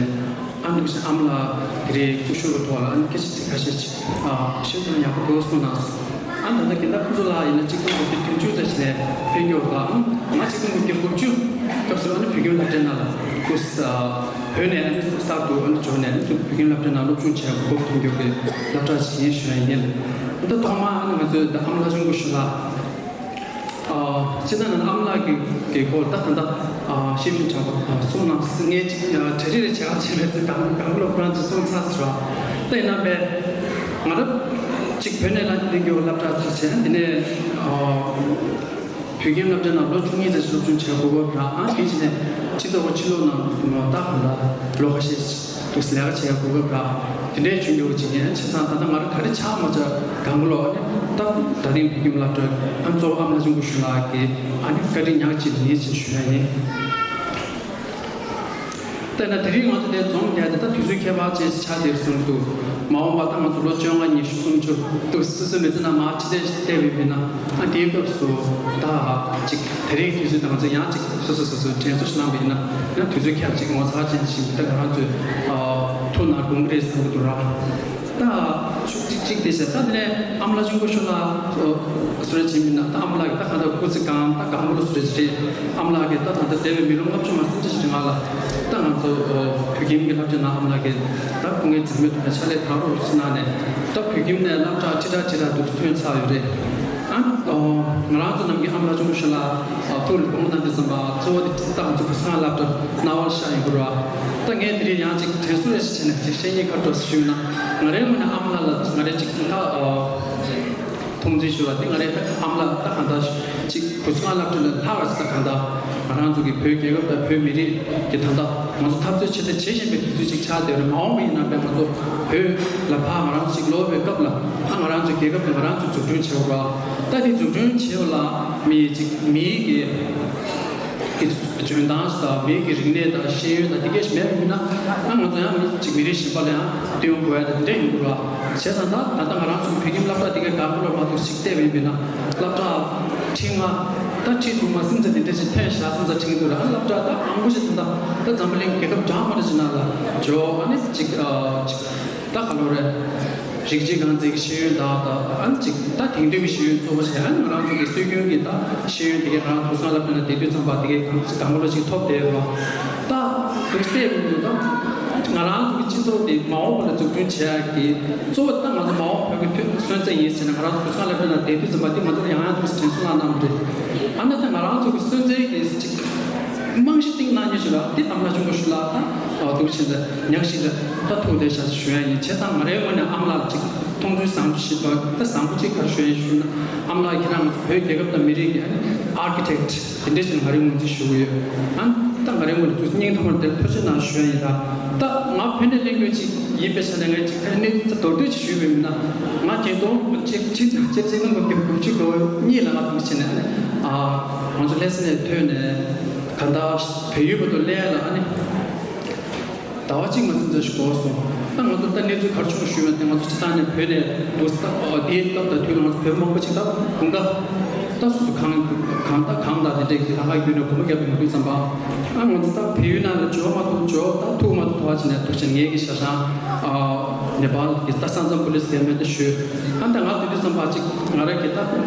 ཨ་འདུག་བྱས་ཨ་མ་ལགས་དེ་རིང་སྐུ་ཞབས་ཀྱི་ཐོག་ལ་ཨ་སྐད་ཆ་ཚིག་ཁ་ཤས་ཅིག་ཨ་ཤེས་ཐུབ་ན་ཡག་པོ་འདུག་གསུངས་གནང་སོང་། ཨ་ད་ལྟ་རྒན་བདག་ཕུན་ཚོགས་ལགས་ཡིན་ན་གཅིག་སྟོང་དགུ་བརྒྱ་བདུན་ཅུ་ཙམ་ཞིག་ནས་ཕེབས་མཁན་ཡོད་པ། ཨ་ང་གཅིག་སྟོང་དགུ་བརྒྱ་དགུ་བཅུ་སྐབས་སུ་ཨ་ནི་བོད་ཁྱིམ་སློབ་གྲྭའི་ནང་ལ་སྐུ་ས་བོད་ནས་ཨ་ནི་གསར་དུ་ཨ་ནི་འབྱོར་ནས་ཨ་ནི་བོད་ཁྱིམ་སློབ་གྲྭའི་ནང་སློབ་སྦྱོང་བྱས་གོ་སྐབས་ཐོབ་མཁན་གྱི་སློབ་གྲྭ་ཞིག་ཡིན་ཞུ་ཡ་ཡིན། ད་ཐོག་མར་ཨ་ནི་ང་ཚོའི་ད་ཨ་མ་ལྷ་ལྕམ་སྐུ་ཞབས་ལགས། ཨ། སྤྱིར་བཏང་ནས་ཨ་མ་ལགས་ཀྱི་ཀྱི་སྐོར་ད་ད་ལྟ་ཨ་ཤེས་བཞིན་དྲང་པོ་ཨ་གསུངས་གནང་སོང་། ངས་ཅིག་ཨ་གྲ་སྒྲིག་རེ་བྱེད་ཀྱི་མེད་ཚེ་གང་གང་ལ་ཁོ་རང་ཚོས་གསུངས་ཚར་ཟེར་བ། ད་ཡིན་ན་པས་ང་རང་ཅིག་བོད་ནས་ལ་གླིང་རྒྱུ་སློབ་གྲྭ་ཅིག་བྱས། དེ་ནས་ཨ་བོད་ཁྱིམ་སློབ་གྲྭ་ནང་ལོ་བཅུ་གཉིས་ཙམ་སློབ་སྦྱོང་བྱས་དགོས་པ་རང་ཨ་དེ་བྱས་ནས་སྤྱི་ཚོགས་ཕྱི་ལོགས་ནང་ད་གང་ལ་ལོ་ཁ་ཤས། དུས་ལས་ཀ་བྱེད་ཡ་གོ་སྐབས་རག་དེ་འདྲའི་བྱུང་ཡོད་ཅིག་ཡིན། བྱས་ཙང་ད་ལྟ་ང་རང་ག་རེ་ཆགས་མ་ཆགས་གང་ག་ལོག་ཨ་ནི་ད་ད་རིང་བོད་ཁྱིམ་སློབ་གྲྭ་ཨ་གཙོ་བོ་ཨ་མ་ལྷ་ལྕམ་སྐུ་ཞབས་ལགས་ཀྱིས་ཨ་ནི་བཀའ་དྲིན་ཉག་གཅིག་ཡིན་ཞེས་ཞུ་ཡ་ཡིན། ད་ན་དེ་རིང་ང་ཚོ་འདིར་འཛོམས་བསྡད་དེ་ད་དུས་ཚོད་ཁྱད་པར་ཅན་ཞིག་ཆགས་བསྡད་གསུངས་འདུག་མ་འོངས་པ་ད་ང་ཚོ་ལོ་བཅོ་ལྔ་ཉི་ཤུ་སུམ་ཅུ་འདུག་སོ་སོའི་མི་ཚེ་ནང་མར་ཕྱི་བལྟས་ཤིག་བལྟས་པའི་མི་ན་ཨ་དེའི་སྐབས་སུ་ད་ཅིག་དེ་རིང་དུས་ཚོད་དང་ཚོད་ཡང་ཅིག་སོ་སོ་སོ་སོའི་དྲན་གསོ་ཞིག་གནང་བ་ཡིན་ན་ཡང་དུས་ཚོད་ཁྱབ་ཅིག་ངོ་མཚར་ཅན་ཞིག་ད་ང་རང་ཚོའི་ཨ་ཐུགས་ནང་དགོངས་ཀྱི་རེད་བསམ་གྱི་འདུག་ར། ད་ཆུ་ཚིག་ཅིག་དེ་བྱས་ད་དེ་ནས་ཨ་མ་ལྷ་ལྕམ་སྐུ་ཞབས་ལགས་སུ་རེ་བྱེད་མིན་ན་ད་ཨ་མ་ལགས་ཀྱི་ད་གང་ལྟར་སྐུ་ཚེ་གང་ད་གང་པོ་ལ་སུ་རེ་བྱེད་ཨ་མ་ལགས་ཀྱིས་ད་ད་ལྟ་འདས་པའི་མི་ལོ་ལྔ་བཅུ་ང་གསུམ་ཅི་ཞིག་རིང་ལ་ད་ང་ཚོ་བོད་ཁྱིམ་གྱི་སློབ་གྲྭའི་ནང་ཨ་མ་ལགས་ཀྱིས་ད་སྐུ་ངལ་འཛེམས་མེད་ཐོག་ནས་ཕྱག་ལས་དང་རོགས་ཞིག་གནང་ནས་ད་བོད་ཁྱིམ་ནས་སློབ་གྲྭ་ཁྲི་ཕྲག་ཁྲི་ཕྲག་འདུག་ཐོན་ཚར་ཡོད་རེད། ཨ། ང་རང་ཚོ་ནམ་རྒྱུན་ཨ་མ་ལྷ་ལྕམ་སྐུ་ཞབས་ལགས་ཐུགས་ལ་དགོངས་གནང་དུས་ཙམ་པ་གཙོ་བོ་དེ་ད་ང་ཚོ་བུ་སྐལ་སློབ་གྲྭ་རྣ་བར་ཤར་ཡོང་གི་རེད་བ། ད་ངས་དེ་རིང་ཡང་ཅིག་དྲན་གསོ་རེ་ཞིག་བྱས་ནས་ཅིག་བཤད་སྙིང་ཁ་འདོགས་ཞུས་ན་ང་རའི་ངོས་ནས་ཨ་མ་ལགས་ལ་ང་རེ་ཅིག་ད་མཐོང་ཆེན་ཞུ་བ་དེ་ང་རའི་ཨ་མ་ལགས་ད་གང་ལྟར་ཅིག་བུ་སྐལ་སློབ་གྲྭ་ལས་ལྷག་ཅིག་ད་གང་ལྟར་ང་རང་ཚོ་གི་བོད་རྒྱལ་ཁབ་དང་བོད་མི་རིགས་ཀྱི་ད་ལྟ་ང་ཚོ་འཐབ་རྩོད་ཆེ་ལས་ཆེ་བཞིན་པའི་དུས་ཚོད་ཅིག་ཆགས་བསྡད་རེད། མ་འོངས་པ་ཡིན་ན་པས་ང་ཚོ་བོད་ལ་ཕར་ང་རང་ཚོ་ཅིག་ལོག་པའི་སྐབས་ལ་ཨ་ང་རང་ཚོའི་རྒྱལ་ཁབ་དེ་ང་རང་ཚོས་འཛུགས་སྐྲུན་བྱེད་དགོས་ར། ད་དེ་འཛུགས་སྐྲུན་བྱེད་པ་ལ་མི་ཅིག་མིའི་གི་གི་འཇོན་ཐང་དང་མིའི་གི་རིག་གནས་དང་ཤེས་ཡོན་དང་དེ་གས་ཤིག་མེད་པ་ཡིན་ན་ཨ་ང་ཚོ་ཡང་མི་ཅིག་མི་རིགས་གཞན་པ་ལ་ཡང་བསྟུན་དགོས་ཡ་དེ་འདྲ་ཡིན་དགོས་ར། བྱས་ཙང་ད་ད་ལྟ་ང་རང་ཚོ་བོད་ཁྱིམ་སློབ་གྲྭ་དེ་གས་གང་ག་ལོག་མ་གཏོགས་ཤིག་བལྟས་པ་ཡིན་ན་སློབ་གྲྭ་ཁྲི་ལྔ་ད་ཁྲི་དྲུག་མ་ཟིན་ཙམ་དེ་འདྲ་ཞིག་ཐོན་བཞག་སོང་ཙང་ཁྲིན་ཏུ་ར། ཨ་སློབ་གྲྭ་ད་མང་པོ་ཞིག་ད་ད་འཛམ་བུ་གླིང་རྒྱལ་ཁབ་གྲངས་མང་པོ་ཞིག་ནང་ལ་འཇོག་ཨ་ནི་ཅིག་ཨ་ཅིག་ད་ག་ལོ་རེད། རིགས་གཅིག་རྐང་འཛིན་གྱི་ཤེས་ཡོན་དག་ད་ཨ་ནི་ཅིག་ད་དེང་དུས་ཀྱི་ཤེས་ཡོན་གཙོ་བོ་བྱས་ཨ་ནི་ང་རང་ཚོ་གི་སྲོལ་རྒྱུན་གྱི་ད་ཤེས་ཡོན་དེ་གས་ང་རང་ཚོ་བུ་སྐལ་སློབ་གྲྭ་ནང་བསྡད་དུས་ཙམ་པ་དེ་གས་གང་ཅི་གང་ག་ལོ་ཅིག་ཐོབ་བསྡད་ཡོད་རེད་བ། ད་འདུག་བལྟས་མི་འདུག་ད་ང་རང་ཚོ་གི་སྤྱི་ཚོགས་དེ་མ་འོངས་པ་ལ་འཛུགས་སྐྲུན་བྱེད་ཡག་གི་གཙོ་བོ་ད་ང་ཚོ་མ་འོངས་བོད་ཀྱི་སོན་རྩ་ཡིན་ཟེར་ནས་ང་རང་ཚོ་བུ་སྐལ་སློབ་གྲྭ་ནང་བསྡད་དུས་ཙམ་པ་དེ་ང་ཚོར་ཡང་ཡང་འདུག་དྲན་གསོ་གནང་གནང་གི་རེད། ཨ་ནི་ད་ང་རང་ཚོ་གི་སོན་རྩའི་གི་ཅིག་རྨང་གཞི་བཏིང་གནང་མཁན་ཞིག་ལ་དེ་ཨ་མ་ལྷ་ལྕམ་སྐུ་ཞབས་ལགས་ད་འདུག་བྱས་ནས་ཉག་ཞིག་ལ་ད་ཐུགས་བདེ་ཞག་ཞུ་ཡ་ཡིན། བྱས་ཙང་ང་རའི་ངོས་ནས་ཨ་མ་ལགས་ལ་ཅིག་མཐོང་ཚུལ་བཟང་པོ་ཞིག་དང་ད་བཟང་པོ་ཅིག་ག་རེ་ཞུ་ཡ་ཡིན་ཞུས་ན་ཨ་མ་ལགས་ཁྱེད་རང་ང་ཚོ་བོད་རྒྱལ་ཁབ་དང་མི་རིགས་ཀྱི་ཨ་ནི་ཨར་ཀི་ཊེག་དེ་འདྲ་ཞིག་ང་རའི་ངོས་འཛིན་ཞུ་གི་ཡོད། ཨ་ནི་ད་ང་རའི་ངོས་ནས་ཐུགས་སྙིང་ཐག་པ་ནས་དེར་ཐུགས་རྗེ་གནང་ཞུ་ཡ་ཡིན། ད་ད་ང་བོད་ནས་གླེང་དགོས་ཅིག་ཡིན་པའི་ཆ་ནས་ངས་ཅིག་ཨ་ནི་མདོར་བསྡུས་ཅིག་ཞུས་པ་ཡིན་ན་ང་ཉིས་སྟོང་གཅིག་གཅིག་དང་གཅིག་གཅིག་སྟོང་དགུ་བརྒྱ་དགུ་བཅུ་གོ་གཉིས་ལ་ང་ཐུག་བྱས་ནས་ཨ་ནི་ཨ་ང་ཚོ་ལྷ་ས་ནས་ཐོན་ནས་གང་ལྟར་བལ་ཡུལ་བར་དུ་སླེབས་ཡ་ལ་ཨ་ནི་ཟླ་བ་གཅིག་མ་ཟིན་ཙམ་ཞིག་འགོར་སོང་། ད་ང་ཚོ་ད་གནས་ཚུལ་ག་རེ་བྱུང་ཞུས་པ་དེ་ང་ཚོ་སྤྱིར་བཏང་ནས་བོད་ནས་འདུག་ད་དེའི་སྐབས་དང་དུས་ལ་ང་ཚོ་བོད་མང་པོ་ཅིག་ད་དགུན་ཁ་ད་སོ་སོ་གང་གང་ད་གང་ད་དེ་འདྲས་ཀྱི་ལྷག་དཀར་བརྒྱུད་ནས་དགོན་པ་བརྒྱབ་པའི་དུས་ཙམ་པ་ཨ་ང་ཚོ་ད་བལ་ཡུལ་ནང་ལ་འབྱོར་མ་ཐུབ་འབྱོར་ད་ཐུག་མ་ཐུབ་ཐུག་བྱས་ནས་ཐུག་བྱས་ངེད་ཀྱི་ཤ་ཤང་ཨ། ནེ་པཱལ་གྱི་ད་ས་མཚམས་པུ་ལིས་གི་མེ་དེ་ཞུས། ཨ་ད་ང་དེ་དུས་ཙམ་པ་ཅིག་ང་རང་གི་ད་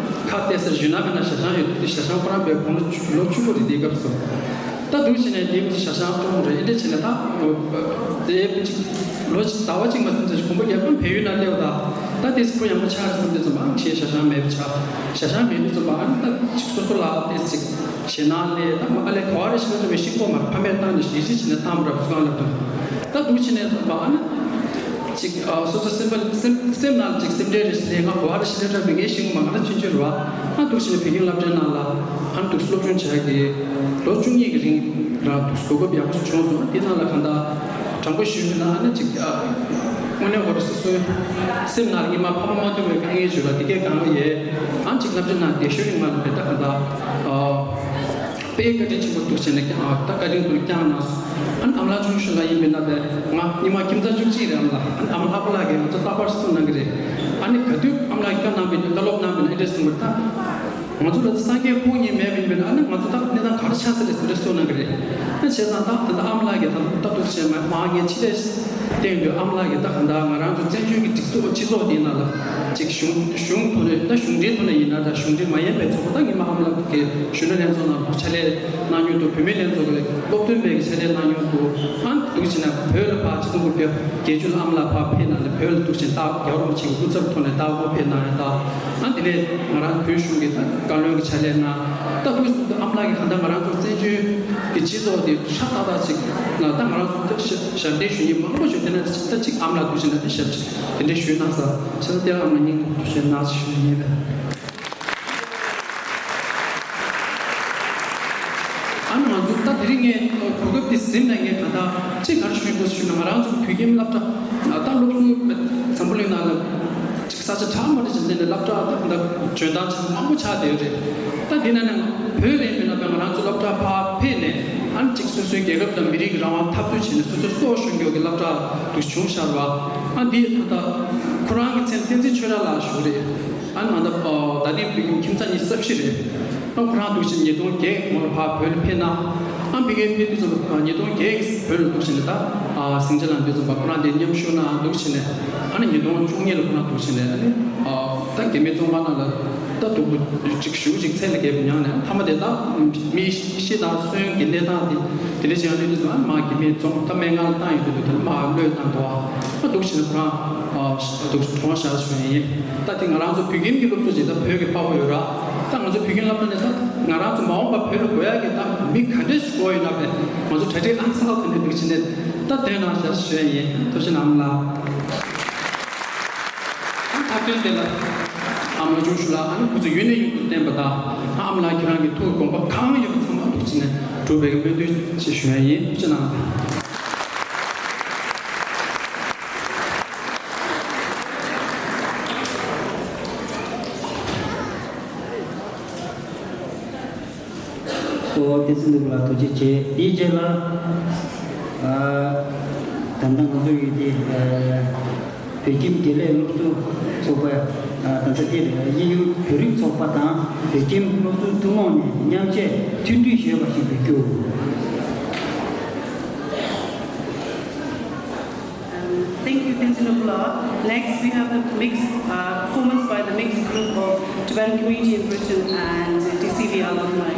ཁ་གཏད་སར་བཞུགས་ན་མེད་ན་ཞྭ་ཤང་ཡོད་དུས་ཞྭ་ཤང་ཁོ་རང་པའི་དགུང་ལོ་ཆུ་ལོ་ཆུང་ཀུ་རེད་དེའི་སྐབས་སུ། ད་འདུག་བྱས་ནས་དེ་མི་ཞྭ་ཤང་སྤྲོ་མོ་རེད། ཨེ་འདྲ་བྱས་ནས་ད་དེ་ཅིག་ལོ་ཅིག་ཟླ་བ་གཅིག་མ་ཟིན་ཙམ་ཞིག་གོམ་པ་རྒྱག་གམ་བལ་ཡུལ་ན་སླེབས། ད་ད་དེ་སི་ཁོ་ཡག་མོ་ཆགས་རེད་བསམ་དུས་ཙམ་པ་ཨང་ཞེས་ཞྭ་ཤང་མེད་པ་ཆགས། ཞྭ་ཤང་མེད་དུས་ཙམ་པ་ཨ་ནི་ད་ཅིག་སོ་སོ་ལ་དེ་ཅིག་ཞེད་སྣང་སླེབས། ད་མ་ཨ་ལས་ག་བ་རེ་ཞིག་ལ་འགྲོ་བའི་ཤིང་ཀོ་མར་ཕ་མས་བཏང་ནས་ཞེ་ཅིག་བྱས་ནས་བཏང་བ་རབ་སུ་གང་ལབ་དང་། ད་འདུག་བྱས་ནས་ཙམ་པ་ཨ་ནི། ཅིག་ཨ་སོ་སོ་སེམས་པ་སེམས་སེམས་ནང་ལ་ཅིག་སེམས་ཁྲལ་རེ་ཞིག་ལས་ང་གོ་བ་རེ་ཞིག་ལས་འགྲོ་བའི་ངའི་ཤིང་མ་ང་ལ་ཆུང་ཆུང་རུ་བ། ཨ་འདུག་བྱས་ནས་བོད་ཁྱིམ་སློབ་གྲྭའི་ནང་ལ་ཨ་འདུག་སློབ་སྦྱོང་བྱ་གི་ལོ་བཅུ་གཉིས་ཀྱི་རིང་རང་འདུག་གོ་སྐབས་ཡག་པོ་ཞིག་བྱུང་སོང་། དེ་ནང་ལ་གང་ལྟར་དྲང་པོ་ཞུས་ན་ཨ་ནི་ཅིག་ཨ་དངོས་གནས་ཁོ་རང་སོ་སོའི་སེམས་ནང་ལ་ཉི་མ་ཕ་མ་མ་ཐུག་པའི་དཀའ་ངལ་ཞུ་ལ་དེ་གས་གང་ཡོད། ཨ་ཅིག་སློབ་གྲྭའི་ནང་བསྡད་ཤོར་ཡོང་ང་ལ་བས་ད་གང་ལྟར་ཨ། དཔེ་བཀའ་དྲིན་ཆེན་པོ་འདུག་བྱས་ནས་ཀྱང་ཨ་ད་བཀའ་དྲིན་ཁོ་ནས་བསྐྱངས་གནང་སོང་། ཨ་ནི་ཨ་མ་ལགས་ཆུང་ཤོས་ལ་ཡིན་པས་ན་པས་ང་ཉི་མ་ཁྱིམ་ཚང་བཅུ་གཅིག་རེད། ཨ་མ་ལགས་ཨ་ནི་ཨ་མ་ལྷག་པ་ལགས་ཀྱིས་ང་ཚོ་རྟག་པར་གསུངས་གནང་གི་རེད། ཨ་ནི་ག་དུས་ཨ་མ་ལགས་ཀྱིས་བཀའ་གནང་བའི་བཀའ་སློབ་གནང་བའི་ན་ཨེ་འདྲས་གསུངས་པ་རེད། ད་ང་ཚོ་ལ་སངས་རྒྱས་ཁོང་ཉིད་མེད་པ་ཡིན་པས་ན་ཨ་ནི་ང་ཚོ་ད་གནས་སྟངས་ག་རེ་ཆགས་ས་རེད་ཟེར་འདྲས་གསུངས་གནང་གི་རེད། ཨ་བྱས་ཙང་ད་ད་ལྟ་ཨ་མ་ལགས་ཀྱིས་ད་ལྟ་འདུག་བྱས་མ་མ་ངས་ཕྱི་ལས། དེ་ཡིན་དུས་ཨ་མ་ལགས་ཀྱིས་ད་གང་ལྟར་ང་རང་ཚོ་བཙན་བྱོལ་གྱི་སྒྲིག་འཛུགས་སྤྱི་ཚོགས་འདིའི་ནང་ལ་ཅིག་གཞུང་གཞུང་ཐོག་ནས་ད་གཞུང་འབྲེལ་ཐོག་ནས་ཡིན་ན་ད་གཞུང་འབྲེལ་མ་ཡིན་པའི་ཚོགས་པ་ད་ངས་མ་ཨ་མ་ལགས་ཀྱི་གཞོན་ནུ་ལྷན་ཚོགས་ནང་དུ་ཕྱག་ལས་གནང་མྱོང་འདུག་བུད་མེད་ལྷན་ཚོགས་ཀྱི་སློབ་སྟོན་པའི་གི་ཕྱག་ལས་གནང་མྱོང་འདུག་ཨ་འདུག་བྱས་ན་བོད་ལ་ཕར་ཆིག་སྟོང་དགུ་བརྒྱ་བརྒྱད་ཅུ་ལ་ཨ་མ་ལགས་ཕར་ཕེབས་གནང་ནས་བོད་ལ་འདུག་བྱས་ད་རྒྱལ་བ་རིན་པོ་ཆེ་གི་སྐུ་ཚབ་ཐོག་ནས་ད་ཕར་ཕེབས་གནང་ཡོད། ད་ཨ་དེ་ནས་ང་རང་བོད་གཞུང་གི་ད་བཀའ་བློན་གྱི་ཕྱག་ལས་གནང་། ད་འདུག་ཨ་མ་ལགས་ཀྱིས་གང་ལྟར་ང་རང་ཚོ་བཙན་བྱོལ་གྱི་སྤྱི་ཚོགས་དེ་ཧྲག་ཏག་ཏག་ཅིག་ལ་ད་ང་རང་ཚོ་ད་ཞབས་ཞབས་འདེགས་ཞུ་མཁན་མང་པོ་ཞིག་དེ་ནས་ད་ཅིག་ཨ་མ་ལགས་འདུག་བྱས་ན་དེ་ཞབས་དེ་འདྲས་ཞུས་གནང་ས་བྱས་ཙང་དེ་ལ་ཨ་མ་ལགས་སྙིང་ཐག་པ་ནས་ཐུགས་རྗེ་གནང་ཞུ་ཡིན་པས། ཨ་ནི་ང་ཚོ་ད་དེ་རིང་ངས་གོ་སྐབས་དེ་ཟིན་ནས་ངས་ད་ལྟ་ཅིག་ག་རེ་ཞུ་དགོས་ཞུས་ན་ང་རང་ཚོ་བོད་ཁྱིམ་སློབ་གྲྭ་ད་སློབ་ཟུར་འཛམ་བུ་གླིང་ནང་ལ། ཅིག་ས་ཆ་གྲངས་མ་འདྲ་ཅིག་འདི་ནས་སློབ་གྲྭ་དང་འཇོན་ཐང་ཆེན་པོ་མང་པོ་ཆགས་བསྡད་ཡོད་རེད། ད་འདི་ནང་ནས་བོད་ལ་ཡིན་པ་ན་ང་རང་ཚོ་སློབ་གྲྭ་ཕར་ཕེབས་ནས་ཨ་ནི་ཅིག་སོ་སོའི་རྒྱལ་ཁབ་དང་མི་རིགས་ཀྱི་རང་དབང་འཐབ་རྩོད་བྱས་ནས་སོ་སོའི་སྲོག་ཤོར་མཁན་གྱི་སློབ་གྲྭ་དུ་བྱུང་ཤར་བ། ཨ་འདི་ད་ལྟ་ཁོ་རང་གི་མཚན་བསྟན་འཛིན་ཆོས་གྲགས་ལགས་ཞུ་རེད། ཨ་ནི་ང་ད་ད་ལྟའི་བོད་ཁྱིམ་ཚང་གཉིས་ས་བཞི་རེད། ཨ་ཁོ་རང་འདུག་བྱས་ཉིས་སྟོང་བརྒྱད་གོང་ལ་ཕར་བོད་ལ་ཕེབས་ན། ཨ་ཕ་གིར་ཕེབས་དུས་ཙམ་པ་ཉིས་སྟོང་བརྒྱད་ཀྱི་བོད་ལ་འདུག་བྱས་ནས་ད་ཨ་ཟིང་ཆ་ལངས་དུས་ཙམ་པ་ཁོ་རང་དེ་མཉམ་ཞུགས་གནང་འདུག་བྱས་ནས་ཨ་ནི་ཉིས་སྟོང་བཅུ་གཉིས་ལ་ཁོ་རང་འདུག་བྱས་ནས་ཨ་ནི་ཨ་ད་རྒྱ་མིའི་བཙོན་ཁང་ནང་ལ་ད་འདུག་ཅིག་ཞུ་ཅིག་ཚད་ལས་བརྒལ་བ་མྱངས་ནས་མཐའ་མ་དེ་ད་མི་ཤི་དང་གསོན་གྱི་གནས་སྟངས་དེ་དེ་འདྲ་བྱས་ཡོང་དུས་ཙམ་ཨ་ནི་མ་རྒྱ་མིའི་བཙོན་ད་སྨན་ཁང་ལ་བཏང་ཡོང་དུས་ད་ནི་མ་གློད་བཏང་འདུག་ཨ་འདུག་བྱས་ནས་ཁོ་རང་ཨ་འདུག་གྲོངས་བཞག་ཞུ་ཡ་ཡིན། ད་དེ་ང་རང་ཚོ་བོད་ཁྱིམ་གྱི་སློབ་གཙོ་ཅིག་ད་བོད་ཀྱི་དཔའ་བོ་ཡོད་ར། ད་ང་ཚོ་བོད་ཁྱིམ་སློབ་གྲྭ་ནས་ད་ང་རང་ཚོ་མ་འོངས་པ་བོད་ལ་དགོས་ཡ་གི་ད་མི་ག་འདྲས་ཞིག་དགོས་ཡོད་ན་བས་ང་ཚོ་གྲ་སྒྲིག་ཨང་གསར་པ་དེ་འདྲ་འདུག་བྱས་ནས་ད་བསྟན་གནང་བཞག་ཞུ་ཡ་ཡིན། ཐུགས་རྗེ་གནང་ལ། ད་འཐབ་རྩོད་དེ་ལ་ཨ་མ་ལགས་ཆུང་ཤོས་ལགས་ཨ་ནི་སྐུ་ཚེ་ཡུན་ནས་ཡུན་དུ་བརྟན་པ་དང་ཨ་མ་ལགས་ཁྱེད་རང་གི་ཐུགས་དགོངས་པ་གང་ཡོད་པ་ཚང་མ་འདུག་བྱས་ནས་འགྲུབ་པའི་སྨོན་འདུན་ཞིག་ཞུ་ཡ་ཡིན། ཐུགས་རྗེ་གནང་། ཨོ་བསྟན་འཛིན་ནོར་བུ་ལགས་ཐུགས་རྗེ་ཆེ། དེའི་རྗེས་ལ་ཨ་ད་ལྟ་ང་ཚོ་ཡོད་དེ་ཨ་བོད་ཁྱིམ་དགེ་ལས་སློབ་ཟུར་ཚོགས་པ་ཨ་ད་ལྟ་དེ་རེད། དབྱིན་ཡུལ་བོད་རིགས་ཚོགས་པ་དང་བོད་ཁྱིམ་སློབ་ཟུར་ཐུན་མོང་ནས་མཉམ་ཞུགས་མཐུན་སྒྲིལ་ཞེས་པ་ཞིག་འབུལ་རྒྱུ། Um, thank you, Tenzin Okula. Next, we have the mixed uh, performance by the mixed group of Tibetan community in Britain and T C V alumni.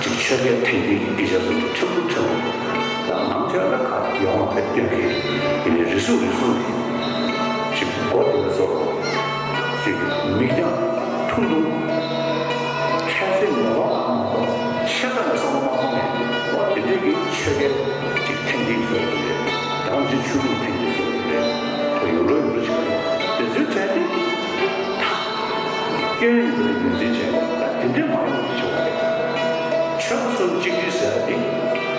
ཅིག་ཆོས་སྐད་ཐེངས་འདིའི་སྐད་ཆ་ཚོ་ཕྲན་བུ་ཕྲན་བུ་དང་ནང་ཆོས་ལ་ཁ་ཡོང་བ་དཔེ་སྟོན་གྱི་ཡིན་ནའི་རེ་ཟུང་རེ་ཟུང་གི་ཅིག་སྒོ་དེ་ལ་བཟོ་ཅིག་མིག་རྒྱང་ཐུང་ཐུང་ཁྱད་སེམས་ངོ་གདོང་ལ་མ་གཏོགས་ཆེ་ས་ནས་བསམ་བློ་མ་གཏོང་ནས་འོ་དེ་འདྲས་ཀྱི་ཆོས་སྐད་ཅིག་ཐེངས་འདིའི་བཟོ་དགོས་རེད། ཡང་ཅིག་ཆོས་ལུགས་ཐེངས་འདིའི་བཟོ་དགོས་རེད། ཡོང་འགྲོ་ཡོང་འགྲོ་བྱེད་ཀྱི་རེད། དེ་ཚོའི་གྲས་དེ། སྐྱོན་ཡོད་པའི་ངོས་འཛིན་བྱས་ད་དེ་འདྲས་མ་ཡོང་ཞེས་པ་རེད། ཆོལ་ཁ་གསུམ་གཅིག་སྒྲིལ་ཟེར་ཡ་དེ་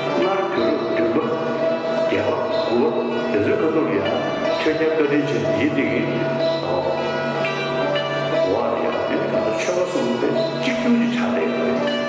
སྔར་བོད་རབས་བདུན་པ་བརྒྱད་པ་དགུ་པ་དེ་ཚོའི་སྐབས་ཐོག་ལ་ཡང་ཆོས་རྒྱལ་བཀའ་དྲིན་ཆེ་ཡིན་དེ་གི་འོ་བ་རེད་ཡ། དེ་ནི་ད་ལྟ་ཆོལ་ཁ་གསུམ་དེ་གཅིག་གྱུར་གྱི་ཆགས་བསྡད་ཡོད་རེད།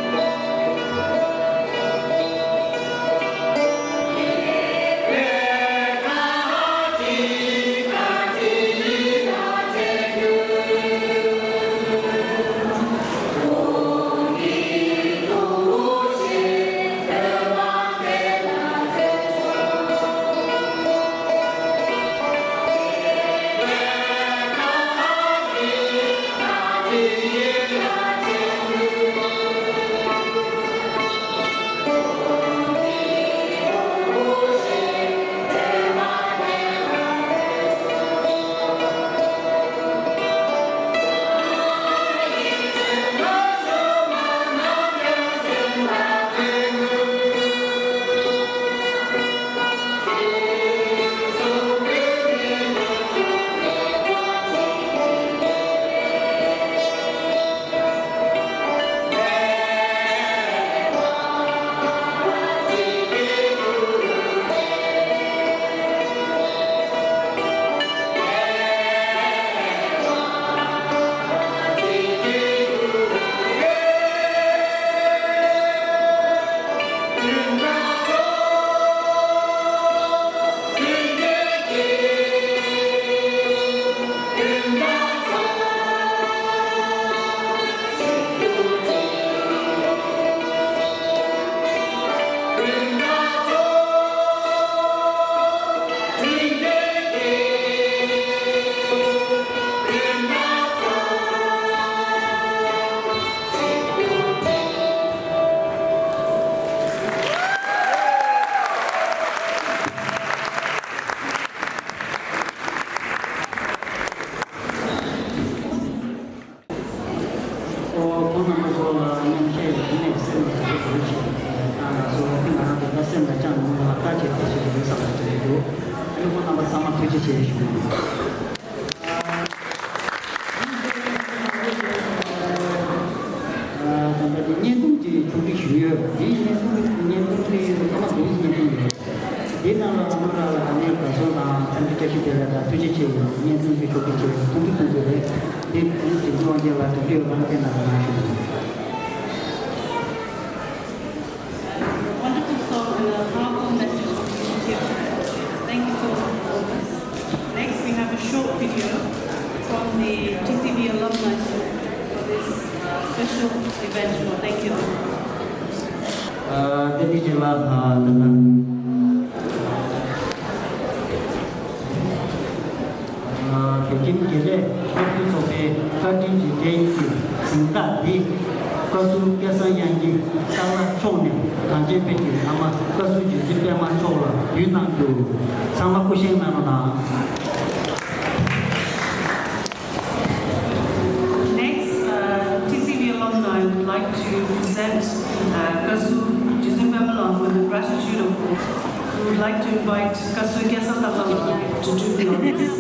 ཨོ། ཁོང་རྣམ་པ་ཚོ་ལ་མཉམ་བཤད་ཡིན་ནས་སེམས་ལ་བཟོད་པ་བཟོད་ཅིག་བཏང་ལ་སོ། ང་རང་ཚོ་ད་སེམས་ལ་བཅངས་ནས་ལག་བསྟར་བྱེད་ཐུབ་ཞིག་ཡིན་བསམ་པ་ཞིག་འདུག་ཨ་ནི་ཁོང་རྣམ་པ་ཚང་མ་ཐུགས་རྗེ་ཆེ་ཞུ། ད་ལྟ་དེ་བརྙན་ཐུང་གི་ཕྱོགས་སྒྲིག་ཞུས་ཡོད། དེའི་བརྙན་ཐུང་བརྙན་ཐུང་དེ་ཐོག་མ་བསྡུས་བརྙན་ཐུང་རེད། དེའི་ནང་ལ་ཨ་མ་ལགས་ལ་ནས་དགའ་ཚོར་དང་འཚམས་འདྲི་བཀྲ་ཤིས་བདེ་ལེགས་དང་ཐུགས་རྗེ་ཆེ་ཡོད། བརྙན་ཐུང་གི་ཕྱོགས་སྒྲིག་བྱས་ཡོད། ཐུགས་རྗེ་ཐུགས་རྗེ་རེད། དེ་དེ་དེ་དབང་རྒྱལ་ལ་དེ་འདྲའི་ལམ་སྟོན་གནང་གནང་ཞུ། Wonderful song and a powerful message from the teacher. Thank you so much for all this. Next, we have a short video from the T C V alumni for this uh, special event. Thank you. ཨ། དེ་དེ་རྗེས་ལ་ཨ་ད་ལྟ་ཨ་བོད་ཁྱིམ་དགེ་ལས་སློབ་གསོའི་ཚོགས་པའི་བཀའ་དྲིན་གྱི་དེ་ཡིན་གྱི་གཟེངས་རྟགས་འདི་བཀའ་ཟུར་སྐལ་བཟང་དབྱངས་སྐྱིད་སྟག་ལྷ་མཆོག་ནས་གངས་ཅན་བོད་ཀྱི་ཨ་མ་བཀའ་ཟུར་རྗེ་བཙུན་པད་མ་མཆོག་ལ་འབུལ་གནང་རྒྱུ། ཚང་མ་སྐུ་བཞེངས་གནང་རོགས་གནང་། Next, uh, T C V alumni would like to present uh, Kasu Jisung Pamela with the gratitude of, we would like to invite Kasu Kyasa Takala to do the honors.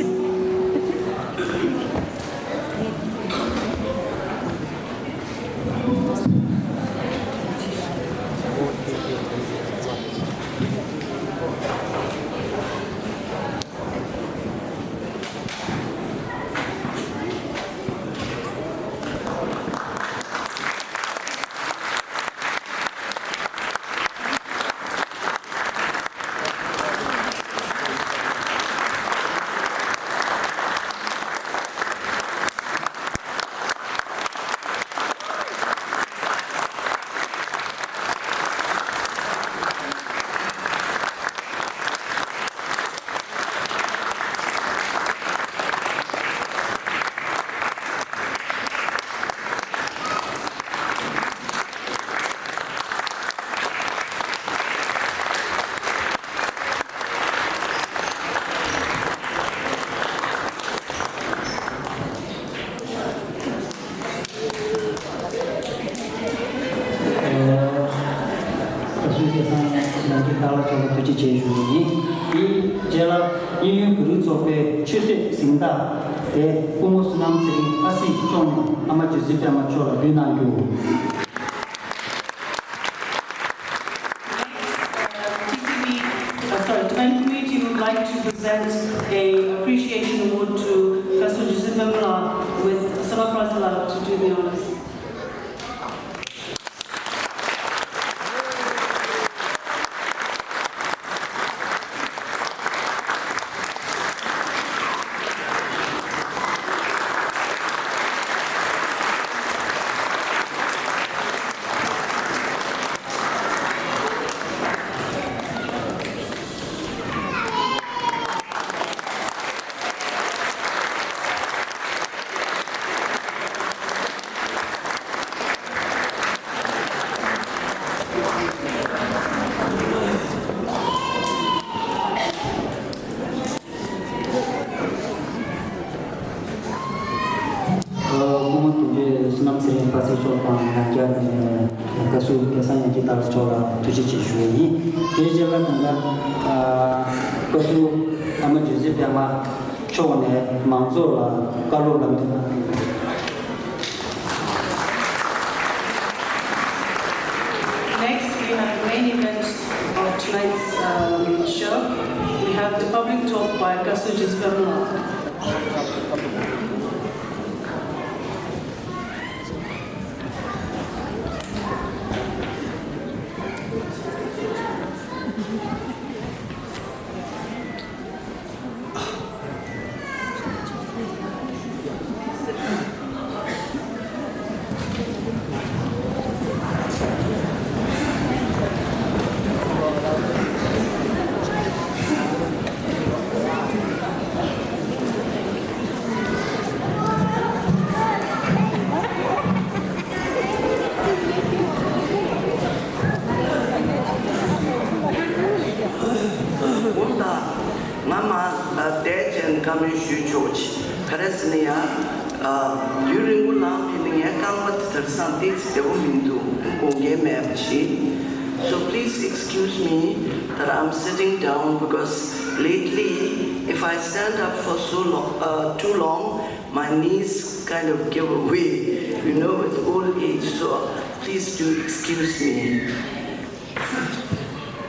ཚེ་རིང་ལྷ་སྲས་མཆོག་ནས་ཨ་མ་ཇོ་ཟི་པད་མ་མཆོག་ལ་འབུལ་གནང་རྒྱུ། T C B, uh, sorry, Tibetan community would like to present a appreciation award to Kasu Joseph Pemla with Sona Frazala to do the honors. སྐུ་ངོ་དོན་གཅོད་བསོད་ནམས་ཚེ་རིང་པ་སེ་མཆོག་དང་ལྷན་རྒྱས་ནས་བཀའ་ཟུར་སྐལ་བཟང་དབྱངས་སྐྱིད་ལགས་མཆོག་ལ་ཐུགས་རྗེ་ཆེ་ཞུ་བ་ཡིན། དེའི་རྗེས་ལ་ད་ལྟ་བཀའ་ཟུར་ཨ་མ་ཇོ་ཟི་པད་མ་མཆོག་ནས་མང་ཚོགས་ལ་བཀའ་སློབ་ལམ་སྟོན། Next, we have the main event of tonight's um, show. We have the public talk by Kasu Joseph Pemla. ང་མ་བསྡད་ཅན་བཀའ་མོལ་ཞུ་ཆོག་ཅིག་ག་རེ་ཟེར་ན་ཡང་། དུས་རིང་པོ་ལངས་པའི་ནི་ངའི་རྐང་པ་དེ་དེང་སང་ཏོག་ཙམ་བདེ་པོ་མི་འདུག་སྒུག་མཁན་མེད་པ་ཞིག So please excuse me that I'm sitting down because lately, if I stand up for so long, uh, too long, my knees kind of give away, you know, with old age. So please do excuse me.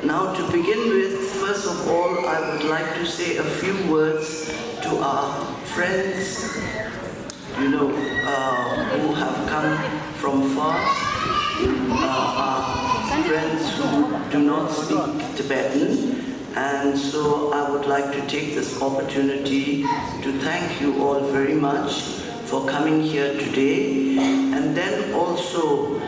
Now, to begin with, first of all, I would like to say a few words to our friends, you know, uh, who have come from far, uh, our friends who do not speak Tibetan. And so I would like to take this opportunity to thank you all very much for coming here today. And then also,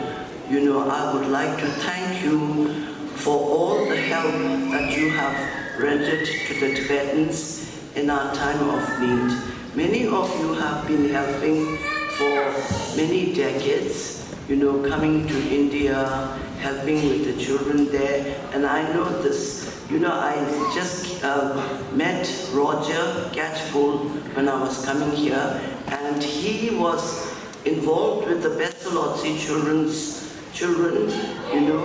you know, I would like to thank you for all the help that you have rendered to the Tibetans in our time of need. Many of you have been helping for many decades, you know, coming to India, helping with the children there. And I know this, you know, I just uh, met Roger Catchpole when I was coming here, and he was involved with the Pestalozzi children's children, you know,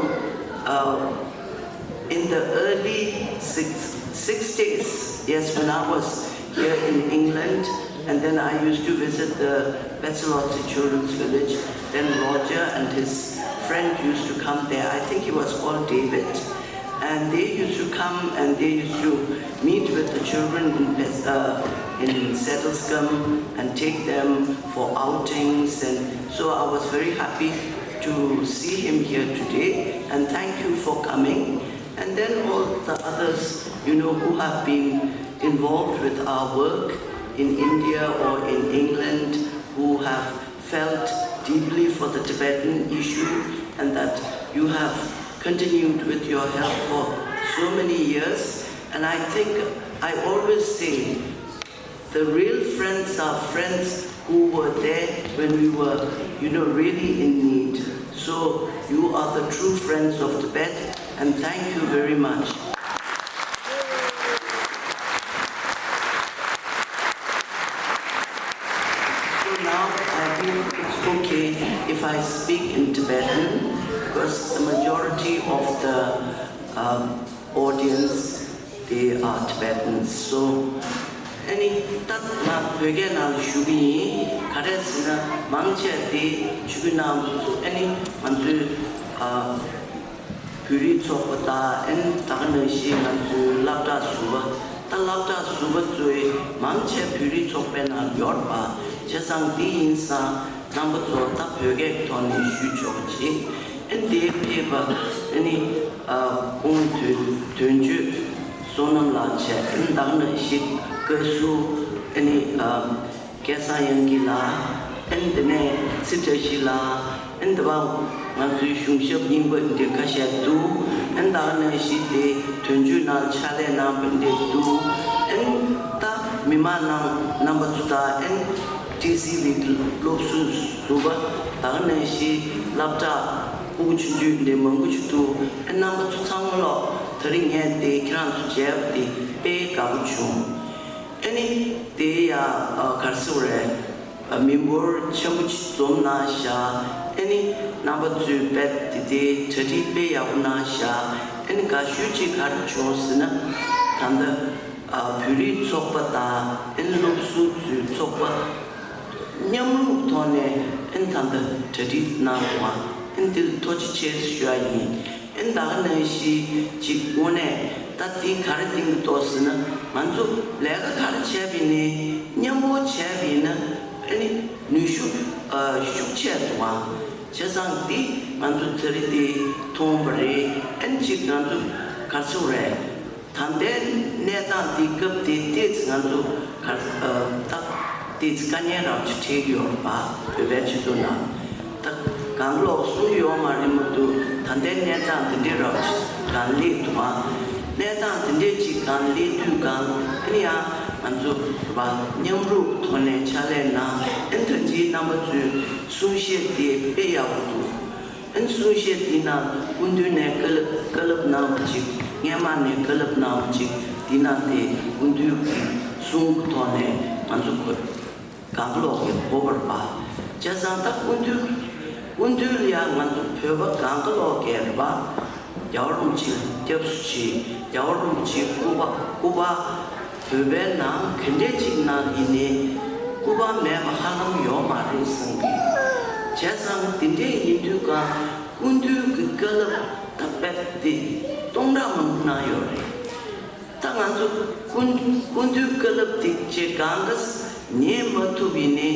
uh, in the early six, sixties, yes, when I was here in England, and then I used to visit the Pestalozzi Children's Village. Then Roger and his friend used to come there. I think he was called David. And they used to come and they used to meet with the children in, Pes- uh, in Saddlescombe and take them for outings. And so I was very happy to see him here today. And thank you for coming. And then all the others, you know, who have been involved with our work in India or in England, who have felt deeply for the Tibetan issue and that you have continued with your help for so many years. And I think I always say the real friends are friends who were there when we were, you know, really in need. So you are the true friends of Tibet, and thank you very much. So now I think it's okay if I speak in Tibetan because the majority of the um, audience, they are Tibetans. So, ཨ་ནི་ད་ང་བོད་སྐད་ནང་ལ་ཞུ་གི་ཡིན། ཟེར་ན་མང་ཆེ་དེ་ཆུ་ཁུལ་ནང་དུ་ཚོ་ཨ་ནི་ང་ཚོའི་ཨ་བོད་རིགས་ཚོགས་པ་དང་ཨ་ནི་ད་ག་ནང་བཞིན་ང་ཚོའི་སློབ་གྲྭ་ཟུར་པ་ད་སློབ་གྲྭ་ཟུར་པ་ཚོའི་མང་ཆེ་བོད་རིགས་ཚོགས་པའི་ནང་ཡོད་པ་བྱས་ཙང་དེ་ཡིན་ཙང་རྣམ་པ་ཚོ་ད་བོད་སྐད་ཀྱི་ཐོག་ནས་ཞུས་ཆོག་ཅིག་ཨ་ནི་དེའི་ཕེབས་པ་ཨ་ནི་ཨ་སྐུ་ངོ་དོན་དོན་གཅོད་བསོད་ནམས་ལགས་བྱས་ཨ་ནི་ད་ག་ནང་བཞིན་བཀའ་ཟུར་ཨ་ནི་ཨ། སྐལ་བཟང་དབྱངས་སྐྱིད་ལགས། ཨན་དེ་ནས་ཚེ་བཀྲ་ཤིས་ལགས། ཨན་དེ་བ་ང་ཚོའི་གཞུང་ཞབས་རྙིང་པ་འདི་ཁ་ཤས་འདུག་ཨན་ད་ག་ནང་བཞིན་དེ་དོན་གཅོད་ནང་ཕྱག་ལས་གནང་བ་འདི་འདུག་ཨན་ད་མི་མང་ནང་རྣམ་པ་ཚོ་དང་ཨན་ཊི་སི་ཝི་སློབ་ཟུར་ཟུར་པ་ད་ག་ནང་བཞིན་སློབ་གྲྭ་སྤུ་གུ་ཆུང་ཆུང་འདི་མང་པོ་ཞིག་འདུག་ཨན་རྣམ་པ་ཚོ་ཚང་མ་ལོག་དེ་རིང་ངས་དེ་ཁྱེད་རང་ཚོ་མཇལ་བ་དེ་དཔེ་དགའ་པོ་བྱུང་། ཨ་ནི་དེ་ཡ་ག་རེ་ཟེར་དགོས་རེད། མི་འབོར་ཆེན་པོ་ཅིག་འཛོམས་གནང་ཤག་ཨ་ནི་རྣམ་པ་ཚོས་རྦད་དེ་དེ་གྲ་སྒྲིག་དཔེ་ཡག་པོ་གནང་ཤག་ཨ་ནི་དགའ་ཤོས་ཅིག་ག་རེ་བྱུང་ཟེར་ན། ད་ལྟ་བོད་རིགས་ཚོགས་པ་དང་ཨ་ནི་སློབ་ཟུར་ཚོའི་ཚོགས་པ་མཉམ་རུབ་ཐོག་ནས་ཨ་ནི་ད་ལྟ་གྲ་སྒྲིག་གནང་འདུག་ཨ་ནི་འདི་ལ་ཐུགས་རྗེ་ཆེ་ཞུ་ཡ་ཡིན། ཨེ་ད་ག་ནང་བཞིན་ཅིག་དངོས་གནས་ད་འདི་ག་རེ་བསྟན་གྱི་འདུག་ཟེར་ན་ང་ཚོ་ལས་ཀ་ག་རེ་བྱས་པ་ཡིན་ནའི་མཉམ་པོ་བྱས་པ་ཡིན་ན་ཨ་ནི་ནུས་ཤུགས་ཨ་ཤུགས་ཆེ་འདུག་ཨ། བྱས་ཙང་འདི་ང་ཚོ་ཚེ་རིང་འདི་མཐོང་བ་རེད། ཨ་ནི་ཅིག་ང་ཚོ་ག་ཚོད་རེད། ད་ལྟའི་གནས་སྟངས་འདི་སྐབས་དེ་ཏོག་ཙམ་ང་ཚོ་ག་ཨ་ད་ཏོག་ཙམ་དཀའ་ངལ་རབ་ཅིག་འཕྲད་ཀྱི་ཡོད་རེད་པ། བོད་པའི་སྤྱི་ཚོགས་ནང་། ད་གང་ལོག་གསུང་གི་ཡོད་མ་རེད་མ་གཏོགས་ད་ལྟའི་གནས་སྟངས་འདི་འདྲའི་རབ་ཅིག་གང་སླེབས་འདུག་ཨ། གནས་སྟངས་འདི་འདྲའི་ཅིག་གང་སླེབས་དུས་གང་ཨ་ནི་ཡང་ང་ཚོ་རེད་པ་མཉམ་རུབ་ཐོག་ནས་ཕྱག་ལས་གནང་ཨ་ནི་ད་ཅིག་རྣམ་པ་ཚོའི་གསུང་བཤད་དེ་དཔེ་ཡག་པོ་འདུག་ཨ་ནི་གསུང་བཤད་འདི་ནང་སྐུ་མདུན་ནས་བཀའ་སློབ་བཀའ་སློབ་གནང་བ་ཅིག་སྔས་མ་ནས་བཀའ་སློབ་གནང་བ་ཅིག་འདི་ནང་དེ་སྐུ་མདུན་གྱི་གསུང་གི་ཐོག་ནས་ང་ཚོ་གོ་གང་ག་ལོག་གི་གོ་བར་པ། བྱས་ཙང་ད་སྐུ་མདུན་སྐུ་མདུན་ལ་ཡང་ང་ཚོ་བོད་པ་གང་ག་ལོག་གི་རེད་པ། རྒྱལ་བ་རིན་པོ་ཆེ་སྐྱབས་སུ་མཆི། རྒྱལ་བ་རིན་པོ་ཆེ་སྐུ་པར་སྐུ་པར་བོད་པའི་ནང་ག་འདྲས་ཅིག་ནང་ཡིན་ནའི་སྐུ་པར་མེད་པ་ཧ་ལམ་ཡོད་མ་རེད་བསམ་གི། བྱས་ཙང་འདི་འདྲས་ཡིན་དུས་གང་སྐུ་མདུན་གྱི་བཀའ་སློབ་ད་དཔེ་དེ་སྟོང་ཕྲག་མང་པོ་གནང་ཡོད་རེད། ད་ང་ཚོ་སྐུ་སྐུ་མདུན་བཀའ་སློབ་དེ་བཅས་གང་ག་ཉན་མ་ཐུབ་ཡིན་ནའི་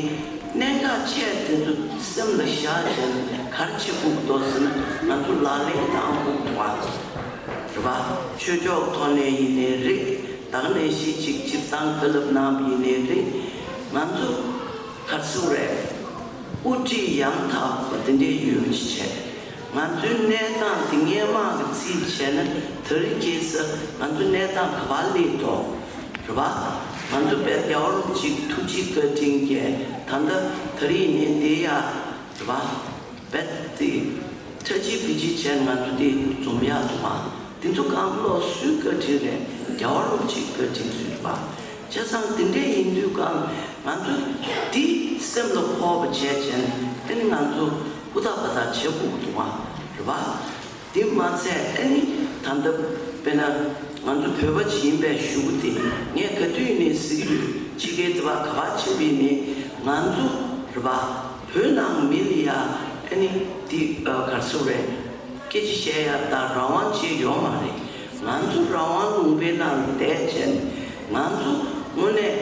གནད་འགག་ཆེ་དེ་ཚོ་སེམས་ལ་བཞག་བྱས་ནས་ག་རེ་བྱེད་དགོས་འདུག་ཟེར་ན་ང་ཚོ་ལག་ལེན་བསྟར་དགོས་འདུག་བ། རེད་པ། ཆོས་ཕྱོགས་ཐོག་ནས་ཡིན་ནའི་རེད། ད་ག་ནང་བཞིན་ཅིག་སྤྱིར་བཏང་བཀའ་སློབ་གནང་བ་ཡིན་ནའི་རེད། ང་ཚོ་ག་རེ་ཟེར་དགོས་རེད། དབུ་ཁྲིད་ཡང་དག་པ་དེ་འདྲས་ཡོད་པ་ཞིག་བྱས། ང་ཚོའི་གནས་སྟངས་དེ་སྔས་མ་གི་རྩིས་བྱས་ན་དེ་རིང་ཁ་སང་ང་ཚོའི་གནས་སྟངས་ག་པར་སླེབས་འདུག་རེད་པ། ང་ཚོ་དཔེ་རྒྱལ་བ་རིན་པོ་ཆེའི་ཐུགས་རྗེ་བཀའ་དྲིན་གྱིས་ད་ལྟ་དེ་རིང་ནས་དེ་ཡ་རེད་པ། རྦད་དེ་ཁྲ་ཆིལ་བི་ཆིལ་བྱས་ང་ཚོ་དེ་འཛོམས་ཡག་འདུག་ག་དེ་ཚོ་གང་ལོག་སུའི་བཀའ་དྲིན་རེད། རྒྱལ་བ་རིན་པོ་ཆེའི་བཀའ་དྲིན་རེད་པ། བྱས་ཙང་དེ་འདྲས་ཡིན་དུས་གང་ང་ཚོ་དེ་སེམས་ལ་འཁོར་བ་བྱས་བྱས་ནས་ཨ་ནི་ང་ཚོ་ཧུར་ཐག་འབད་ཐག་བྱེད་དགོས་ཀྱི་འདུག་ག་རེད་པ། དེ་མ་ཚད་ཨ་ནི་ད་ལྟ་དཔེར་ན་ང་ཚོ་བོད་པ་ཅིག་ཡིན་པའི་གཞུག་གུ་དེ་ངས་ག་དུས་ཡིན་ནའི་ཟེར་གྱི་ཡོད། ཕྱི་རྒྱལ་དེ་བ་ག་པར་ཕྱིན་པ་ཡིན་ནའི་ང་ཚོ་རེད་པ། བོད་ནང་མི་ལ་ཡ་ཨ་ནི་དེ་ག་རེ་ཟེར་དགོས་རེད། སྐད་ཆ་བཤད་ཡ་དང་རང་དབང་ཅིག་ཡོད་མ་རེད། ང་ཚོ་རང་དབང་ལུང་པའི་ནང་བསྡད་བྱས་ནས་ང་ཚོ་དངོས་གནས་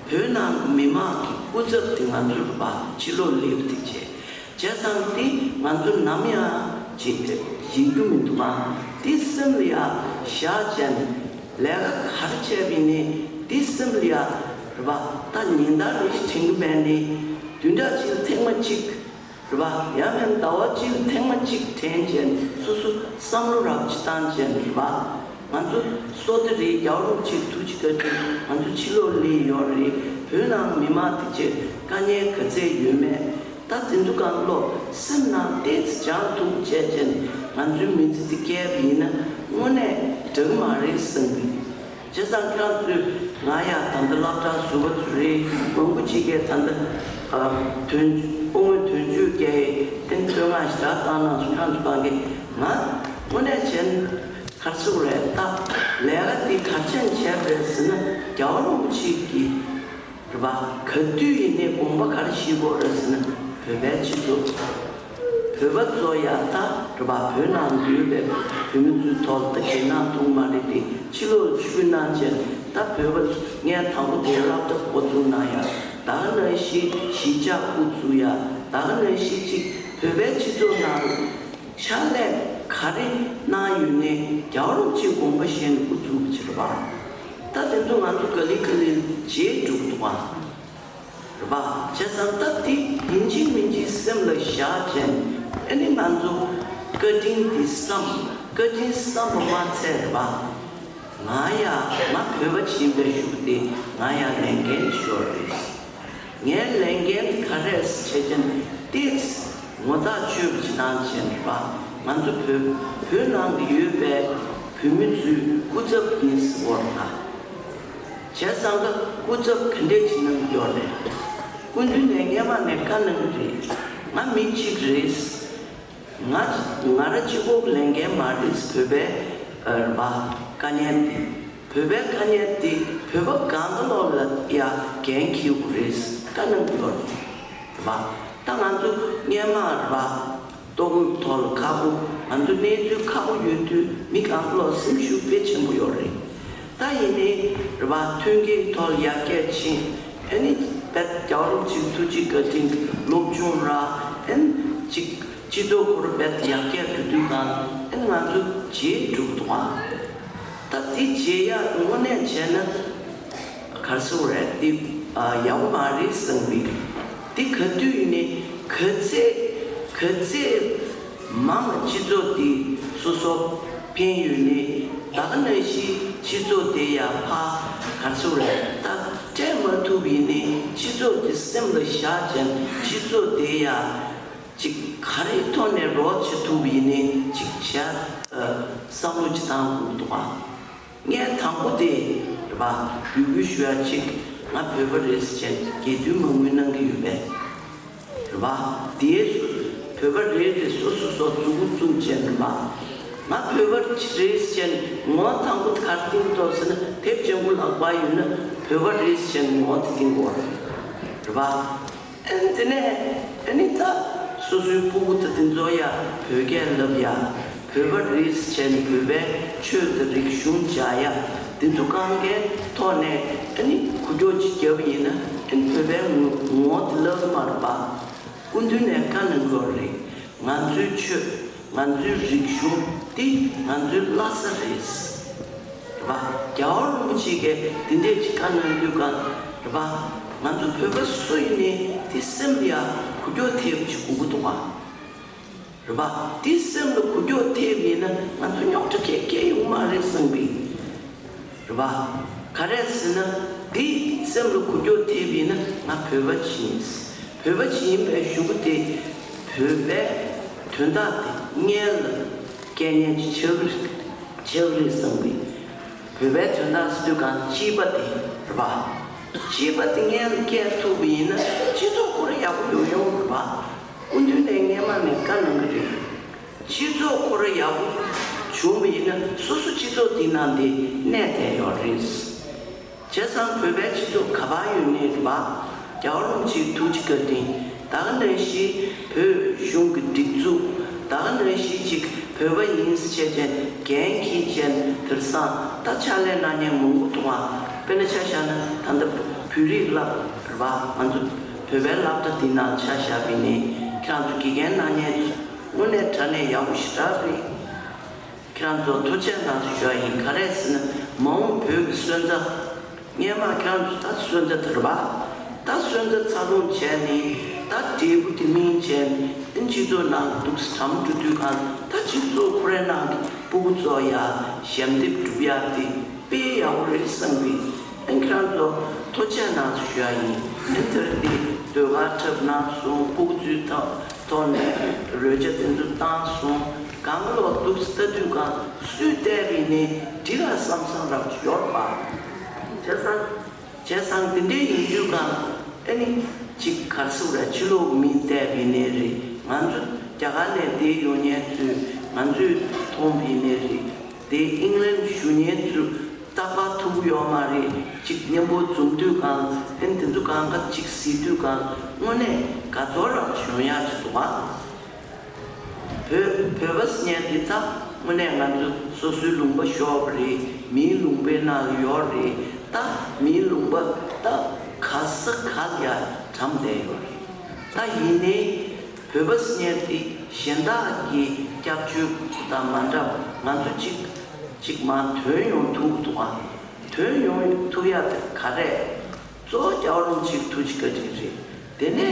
བོད་ནང་གི་མི་མང་གི་སྐུ་ཚབ་དེ་ང་ཚོ་རེད་པ། ཕྱི་ལོགས་སླེབས་དེ་བྱས། བྱས་ཙང་དེ་ང་ཚོ་ནམ་ཡང་ཅིག་བརྗེད་རྒྱུ་མི་འདུག་ག་དེ་སེམས་ལ་ཡ་བཞག་བྱས་ནས་ལས་ཀ་ག་རེ་བྱས་པ་ཡིན་ནའི་དེ་སེམས་ལ་ཡ་རེད་པ། ད་ཉིན་ལྟར་རེ་བཞིན་དྲན་གྱི་མེད་ནའི་བདུན་ཕྲག་གཅིག་ལ་ཐེངས་མ་གཅིག་རེད་པ། ཡང་མིན་ཟླ་བ་གཅིག་ལ་ཐེངས་མ་གཅིག་དྲན་བྱས་ནས་སོ་སོ་བསམ་བློ་རབ་ཅིག་བཏང་བྱས་ནས་རེད་པ། ང་ཚོ་སོ་དེ་རེད། རྒྱལ་བ་རིན་པོ་ཆེའི་ཐུགས་རྗེ་བཀའ་དྲིན་ང་ཚོ་ཕྱི་ལོགས་སླེབས་ཡོད་རེད། བོད་ནང་མི་མང་དེ་ཚོས་དཀའ་ངལ་ག་ཚད་ཡོད་མེད་ད་དེ་ཚོ་གང་ལོག་སེམས་ནང་ཏོག་ཙམ་སྦྱང་ཐུབ་བྱས་བྱས་ནས་ང་ཚོའི་མི་ཚེ་འདི་བསྐྱལ་བ་ཡིན་ན་དངོས་གནས་འདྲ་གི་མ་རེད་བསམ་གི། བྱས་ཙང་ཁྱེད་རང་ཚོས་ང་ཡང་ད་ལྟ་སློབ་གྲྭ་ཟུར་པ་ཚོ་རེད། མང་པོ་ཅིག་གིས་ད་ལྟ་ཨ་དོན་སྐུ་ངོ་དོན་གཅོད་ཀྱིས་ཨེ་བསྟོད་བསྔགས་ཞེ་དྲག་བཏང་གནང་སོང་། ཁྱེད་རང་ཚོ་གང་གིས་ང་དངོས་གནས་བྱས་ན་ག་རེ་ཟེར་དགོས་རེད། ད་ལས་ཀ་འདི་ག་རེ་བྱས་ནས་བྱས་པ་རེད་ཟེར་ན་རྒྱལ་བ་རིན་པོ་ཆེ་གིས་རེད་པ། རེད་པ། ག་དུས་ཡིན་ནའི་དགོངས་པ་ག་རེ་བཞེས་དགོས་རེད་ཟེར་ན། བོད་པའི་སྤྱི་ཚོགས། བོད་པ་ཚོ་ཡ་ད་རེད་པ། བོད་ནང་ཡོད་པའི་བོད་མི་ཚོའི་ཐོག་ལ་ད་གྱེན་ལངས་ཐུབ་མ་རེད་དེ། ཕྱི་ལོགས་ལ་ཆུ་བོའི་ནང་ཆེན་ད་བོད་པ་ཚོ་ངས་དང་པོ་དེ་སློབ་གྲྭ་འགོ་བཙུགས་གནང་ཡ། ད་ག་ནང་བཞིན་གཞིས་ཆགས་དབུ་བཙུགས་ཡ། ད་ག་ནང་བཞིན་གཅིག་བོད་པའི་སྤྱི་ཚོགས་ནང་ཕྱག་ལས་ག་རེ་གནང་ཡོད་ནའི་རྒྱལ་བ་རིན་པོ་ཆེའི་དགོངས་པ་བཞེས་ནས་དབུ་བཙུགས་པ་ཅིག་རེད་པ། ད་དེ་ཚོ་ང་ཚོ་ག་ལེ་ག་ལེ་བརྗེད་འགྲོ་གི་འདུག་པ། རེད་པ། བྱས་ཙང་ད་དེ་ཡིན་གཅིག་མིན་གཅིག་སེམས་ལ་བཞག་བྱས་ནས། ཨ་ནི་ང་ཚོ་བཀའ་དྲིན་དེ་བསམ། བཀའ་དྲིན་བསམ་པ་མ་ཚད་རེད་པ། ང་ཡ་ང་བོད་པ་ཡིན་པའི་གཞུག་དེ་ང་ཡ་ལས་འགན་ཤོར་རེད། ངའི་ལས་འགན་དེ་ག་རེ་རེད་ཟེར་བྱས་ན། ཏོག་ཙམ་ངོ་ཐག་ཆོད་པ་ཅིག་གནང་བྱས་རེད་པ། ང་ཚོ་བོད་བོད་ནང་གི་ཡོད་པའི་བོད་མི་ཚོའི་སྐུ་ཚབ་ཡིན་ཟེར་བ་རེད་ད། བྱས་ཙང་ཀ་སྐུ་ཚབ་ག་འདྲས་ཅིག་གནང་གི་ཡོད་རེད། སྐུ་མདུན་ནས་སྔས་མ་ནས་བཀའ་གནང་གི་རེད། ང་མི་གཅིག་རེད། ང་ང་རང་གཅིག་པོ་ལས་འགན་མ་རེད། བོད་པའི་ཨ་རེད་པ། དཀའ་ངལ་དེ། བོད་པའི་དཀའ་ངལ་དེ་བོད་པ་གང་ག་ལོག་ལ་ཡ་འགན་འཁྱེར་དགོས་རེད། བཀའ་གནང་གི་ཡོད་རེད་པ། ད་ང་ཚོ་སྔས་མ་རེད་པ། ལྟོ་གོས་ཐོག་ལ་ཁག་པོ། ང་ཚོ་གནས་ཚུལ་ཁག་པོ་ཡོད་དུས་མི་གང་ག་ལོག་སེམས་ཤུགས་དཔེ་ཆེན་པོ་ཡོད་རེད། ད་ཡིན་ནའི་རེད་པ། མཐུན་རྐྱེན་ཐོག་ལ་ཡར་རྒྱས་ཕྱིན། ཨ་ནི་དཔེ་རྒྱལ་བ་རིན་པོ་ཆེའི་ཐུགས་རྗེ་བཀའ་དྲིན་གྱིས་སློབ་སྦྱོང་ར། ཨ་ནི་གཅིག་སྤྱི་ཚོགས་ཁོ་རང་དཔེ་ཡར་རྒྱས་འགྲོ་དུས་གང་། ཨ་ནི་ང་ཚོ་བརྗེད་འགྲོ་གི་འདུག་ཨ། ད་འདི་བརྗེད་ཡག་དངོས་གནས་བྱས་ན་ག་རེ་ཟེར་དགོས་རེད། འདི་ཨ་ཡག་པོ་མ་རེད་བསམ་གི། འདི་ག་དུས་ཡིན་ནའི་ག་ཚད་ག་ཚད་མང་ལ་སྤྱི་ཚོགས་འདི་སོ་སོ་ཕན་ཡོད་ནའི། ད་ག་ནང་བཞིན་སྤྱི་ཚོགས་དེ་ཡ་ཕ་ག་རེ་ཟེར་དགོས་རེད། ད་སྤྲད་མ་ཐུབ་ཡིན་ནའི་སྤྱི་ཚོགས་འདི་སེམས་ལ་བཞག་བྱས་སྤྱི་ཚོགས་དེ་ཡ་ཅིག་ག་རེ་ཐོག་ནས་རོགས་བྱེད་ཐུབ་ཡིན་ནའི་ཅིག་བྱ། ཨ་བསམ་བློ་ཅིག་བཏང་དགོས་འདུག་ཨ། ངས་དང་པོ་དེ་རེད་པ། འབོད་སྐུལ་ཞུ་ཡ་གཅིག་ང་བོད་པ་རེད་ཟེར་བྱས་དགེ་འདུན་མ་དངུལ་གནང་གི་ཡོད་པས། རེད་པ། དེའི་སུ་བོད་པ་རེད་རེད་སོ་སོ་སོ་མཛུབ་གུ་བཙུགས་བྱས་རེད་པ། ང་བོད་པ་རེད་ཟེར་བྱས་ངོ་དང་པོ་ག་རེ་བསྟན་གྱི་འདུག་ཟེར་ན། དེབ་ཅན་པོ་ལག་པ་ཡོད་ན་བོད་པ་རེད་ཟེར་བྱས་ངོ་དེ་བསྟན་གྱི་ཡོད་རེད་པ། ཨ་ནི་དེ་ནས་ཨ་ནི་ད་སོ་སོའི་སྤུ་གུ་དང་དེ་ཚོ་ཡ་བོད་སྐད་ལབ་ཡ། བོད་པ་རེད་ཟེར་བྱས་ནས་བོད་པའི་ཆོས་དང་རིག་གཞུང་སྦྱང་ཡ། དེ་ཚོ་གང་གའི་ཐོག་ནས་ཨ་ནི་འགུལ་སྐྱོད་ཅིག་བརྒྱབ་པ་ཡིན་ན། ཨ་ནི་བོད་པའི་ངོ་ངོ་དེ་ལབ་མ་རེད་པ། སྐུ་མདུན་ནས་བཀའ་གནང་གི་ཡོད་རེད། ང་ཚོའི་ཆོས། ང་ཚོའི་རིག་གཞུང་འདི་ང་ཚོའི་བླ་གཟའ་རེད། རེད་པ། རྒྱལ་བ་རིན་པོ་ཆེ་གིས་འདི་འདྲས་ཅིག་བཀའ་གནང་དུས་གང་། རེད་པ། ང་ཚོ་བོད་པ་སུ་ཡིན་ནའི་འདི་སེམས་ལ་ཡ་འགུལ་སྐྱོད་ཐེབས་ཅིག་དགོས་ཀྱི་འདུག་ག། རེད་པ། འདི་སེམས་ལ་འགུལ་སྐྱོད་ཐེབས་ཡིན་ན་ང་ཚོ་རྙོག་དྲ་གང་གང་ཡོང་མ་རེད་བསམ་གི། རེད་པ། ག་རེ་ཟེར་ན། འདི་སེམས་ལ་འགུལ་སྐྱོད་ཐེབས་ཡིན་ན་ང་བོད་པ་ཅིག་ཡིན། བོད་པ་ཅིག་ཡིན་པའི་གཞུག་གུ་དེ་བོད་པའི་དོན་དག་དེ་སྔོན་ལ་སྐྱེལ་མཁན་ཅིག་ཆགས་ཀྱི་རེད། ཆགས་ཀྱི་རེད་བསམ་གི། བོད་པའི་དོན་དག་ཟེར་དུས་གང་། གཅེས་པ་དེ་རེད་པ། གཅེས་པ་དེ་སྔོན་ལ་སྐྱེལ་ཐུབ་པ་ཡིན་ན་སྤྱི་ཚོགས་ཁོ་རང་ཡག་པོ་ཡོང་ཡོང་རེད་པ། སྐུ་མདུན་ནས་སྔས་མ་ནས་བཀའ་གནང་གི་རེད། སྤྱི་ཚོགས་ཁོ་རང་ཡག་པོ་བྱུང་བ་ཡིན་ན་སོ་སོ་སྤྱི་ཚོགས་འདི་ནང་དེ་གནས་བསྡད་ཡོད་རེད། བྱས་ཙང་བོད་པའི་སྤྱི་ཚོགས་ག་པར་ཡོད་ནའི་རེད་པ། རྒྱལ་བ་རིན་པོ་ཆེའི་ཐུགས་རྗེ་བཀའ་དྲིན། ད་ག་ནང་བཞིན་བོད་གཞུང་གི་སྒྲིག་འཛུགས། ད་ག་ནང་བཞིན་ཅིག་བོད་པ་ཡིན་ཟེར་བྱས་ཅན་འགན་འཁྱེར་ཅན་དེང་སང་ད་ཕྱག་ལས་གནང་མཁན་མང་པོ་འདུག་ཨ། དཔེར་ན་ཆ་བཞག་ན་ད་ལྟ་བོད་རིགས་སློབ་རེད་པ། ང་ཚོ་བོད་པའི་སློབ་གྲྭ་འདི་ནང་ཆ་བཞག་པ་ཡིན་ནའི་ཁྱེད་རང་ཚོ་དགེ་རྒན་གནང་མཁན་དངོས་གནས་དྲང་གནས་ཡག་པོ་ཞེ་དྲག་རེད། ཁྱེད་རང་ཚོ་ཐུགས་རྗེ་གནང་ཞུ་བ་ཡིན། ག་རེ་ཟེར་ན་མ་འོངས་བོད་ཀྱི་སོན་རྩ། སྔས་མ་ཁྱེད་རང་ཚོ་ད་སོན་རྩ་དེ་རེད་པ། ད་སོན་རྩ་འཚར་ལོངས་བྱས་ནས་ད་འབྲས་བུ་དེ་སྨིན་བྱས་ནས་སྤྱི་ཚོགས་ནང་གི་འདུག་སེ་གྲམ་འགྲོ་དུས་གང་། ད་སྤྱི་ཚོགས་ཁོ་རའི་ནང་གི་སྤུ་གུ་ཚོ་ཡ་ཞབས་འདེགས་སྒྲུབ་ཡག་དེ་དཔེ་ཡག་པོ་རེད་བསམ་གི། ཨ་ནི་ཁྱེད་རང་ཚོ་ཐུགས་རྗེ་གནང་ཞུ་ཡག་ཡིན། ཨ་ནི་དེ་རིང་འདི་ཟློས་གར་འཁྲབ་གནང་སོང་། སྤུ་གུ་ཚོའི་ཐོག་ཐོག་ནས་རོལ་ཆ་དེ་ཚོ་བཏང་སོང་། གང་ལོག་འདུག་སེ་ལྟ་དུས་གང་སུས་བལྟས་པ་ཡིན་ནའི་འགྲིག་ག་བསམ་བསམ་རབ་ཅིག་ཡོད་རེད་པ། བྱས་ཙང་། བྱས་ཙང་དེ་འདྲའི་ཡིན་དུས་གང་། ཨ་ནི་ཅིག་ག་རེ་ཟེར་དགོས་རེད། ཕྱི་ལོགས་མིས་བལྟས་པ་ཡིན་ནའི་རེད། ང་ཚོ་རྒྱ་གར་ནས་བསྡད་ཡོང་མཁན་ཚོས་ང་ཚོས་མཐོང་བ་ཡིན་ནའི་རེད། དེ་ཨིང་ལན་བཞུགས་མཁན་ཚོས་རྟག་པར་ཐུག་གི་ཡོད་མ་རེད། ཅིག་མཉམ་པོ་འཛོམས་དུས་གང་། ཨན་དེ་ཚོ་གང་ག་ཅིག་གཟིགས་དུས་གང་། དངོས་གནས་དགའ་ཚོར་རང་བྱུང་ཡག་ཅིག་འདུག་ག། བོད་བོད་པ་ཟེར་མཁན་འདི་ད་དངོས་གནས་ང་ཚོ་སོ་སོའི་ལུང་པ་ཤོར་བ་རེད། མིའི་ལུང་པའི་ནང་ཡོད་རེད། ད་མིའི་ལུང་པ་ད་ག་ས་ག་ལ་ཡ་གྲམ་བསྡད་ཡོད་རེད། ད་ཡིན་ནའི་བོད་པ་ཟེར་མཁན་འདི་གཞན་དག་གི་སྐྱབས་བཅོལ་དང་མ་འདྲ་བ། ང་ཚོ་གཅིག་གཅིག་མར་ཐོན་ཡོང་ཐུབ་འདུག་ག། ཐོན་ཡོང་ཐུབ་ཡག་དེ་ག་རེ། གཙོ་བོ་རྒྱལ་བ་རིན་པོ་ཆེའི་ཐུགས་རྗེ་བཀའ་དྲིན་རེད། དེ་ནས་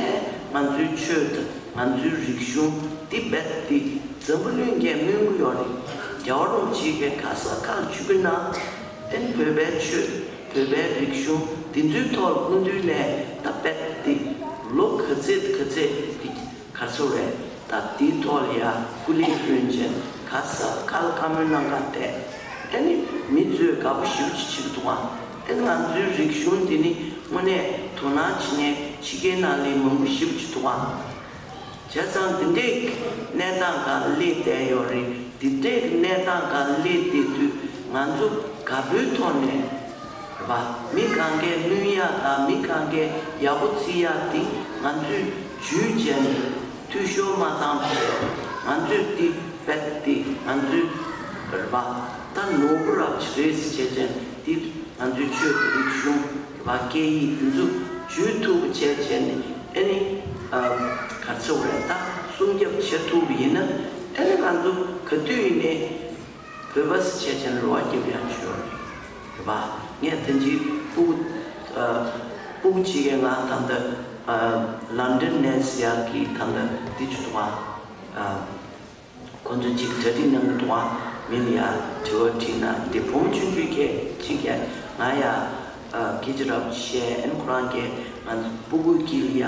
ང་ཚོའི་ཆོས་དང་ང་ཚོའི་རིག་གཞུང་འདི་རྦད་དེ་འཛམ་བུ་གླིང་གས་སྨོན་གྱི་ཡོད་རེད། རྒྱལ་བ་རིན་པོ་ཆེ་གས་ག་ས་ག་ལ་ཆིབས་བསྒྱུར་གནང་། ཨན་བོད་པའི་ཆོས། བོད་པའི་རིག་གཞུང་འདི་ཚོའི་ཐོག་ལ་སྐུ་མདུན་ནས་ད་རྦད་དེ་ལོ་ག་ཚོད་ག་ཚོད་འདི་ག་ཚོད་རེད། ད་དེའི་ཐོག་ལ་ཡ་སྐུ་ལས་བསྐྱོན་བྱས་ག་ས་ག་ལ་བཀའ་མོལ་གནང་ག་བལྟས། ཨ་ནི་མི་ཚོས་དགའ་པོ་ཞེ་པོ་ཅིག་བྱེད་ཀྱི་འདུག་ག། ཨ་ནི་ང་ཚོའི་རིག་གཞུང་འདི་ནི་དངོས་གནས་དོ་སྣང་བྱེད་མཁན་ཕྱི་རྒྱལ་ནང་ལ་མང་པོ་ཞེ་པོ་ཅིག་འདུག་ག། བྱས་ཙང་འདི་འདྲའི་གནས་སྟངས་སྒང་སླེབས་བསྡད་ཡོད་རེད། འདི་འདྲའི་གནས་སྟངས་སྒང་སླེབས་བསྡད་དུས་ང་ཚོ་དགའ་པོའི་ཐོག་ནས་རེད་པ། མི་གང་གས་བསྣུན་ཡག་དང་མི་གང་གས་ཡག་པོ་བརྩི་ཡག་འདི་ང་ཚོས་ཇུས་བྱས་ནས་འཐུས་ཤོར་མ་བཏང་བ་བྱས། ང་ཚོས་འདི་རྦད་དེ་ང་ཚོའི་རེད་པ། ད་ནོར་བུ་རབ་ཅིག་རེད་ཟེར་བྱས་བྱས་འདི་ང་ཚོའི་ཆོས་དང་རིག་གཞུང་རེད་པ། སྐད་ཡིག་འདི་ཚོ་ཇུས་ཐུབ་པ་བྱས་བྱས་ནས། ཨ་ནི་ཨ་ག་རེ་ཟེར་དགོས་རེད། ད་སྲུང་སྐྱོབ་བྱེད་ཐུབ་པ་ཡིན་ན། ཨ་ནི་ང་ཚོ་ག་དུས་ཡིན་ནའི་བོད་པ་ཟེར་བྱས་བྱས་ནས་རེ་བ་རྒྱབ་ཡག་ཅིག་ཡོད་རེད་པ། ངས་དེ་འདྲའི་སྤུ་གུ་ཨ་སྤུ་གུ་གཅིག་གིས་ང་ད་ལྟ་ཨ་ལན་ཌོན་ནས་ཟེར་ཡག་གི་ད་ལྟ་འདི་ཅིག་འདུག་ག། ཨ་ཁོ་ཚོ་གཅིག་གྲ་སྒྲིག་གནང་གི་འདུག་ག། མི་ལ་ཡ་དྲི་བ་དྲིས་ན། དེ་བུ་མོ་ཆུང་ཆུང་གིས་གཅིག་གིས་ང་ཡ་ཨ་སྐད་ཆ་རབ་བཤད། ཨན་ཁོ་རང་གིས་ང་ཚོ་སྤུ་གུ་དཀྱིལ་ལ་ཡ་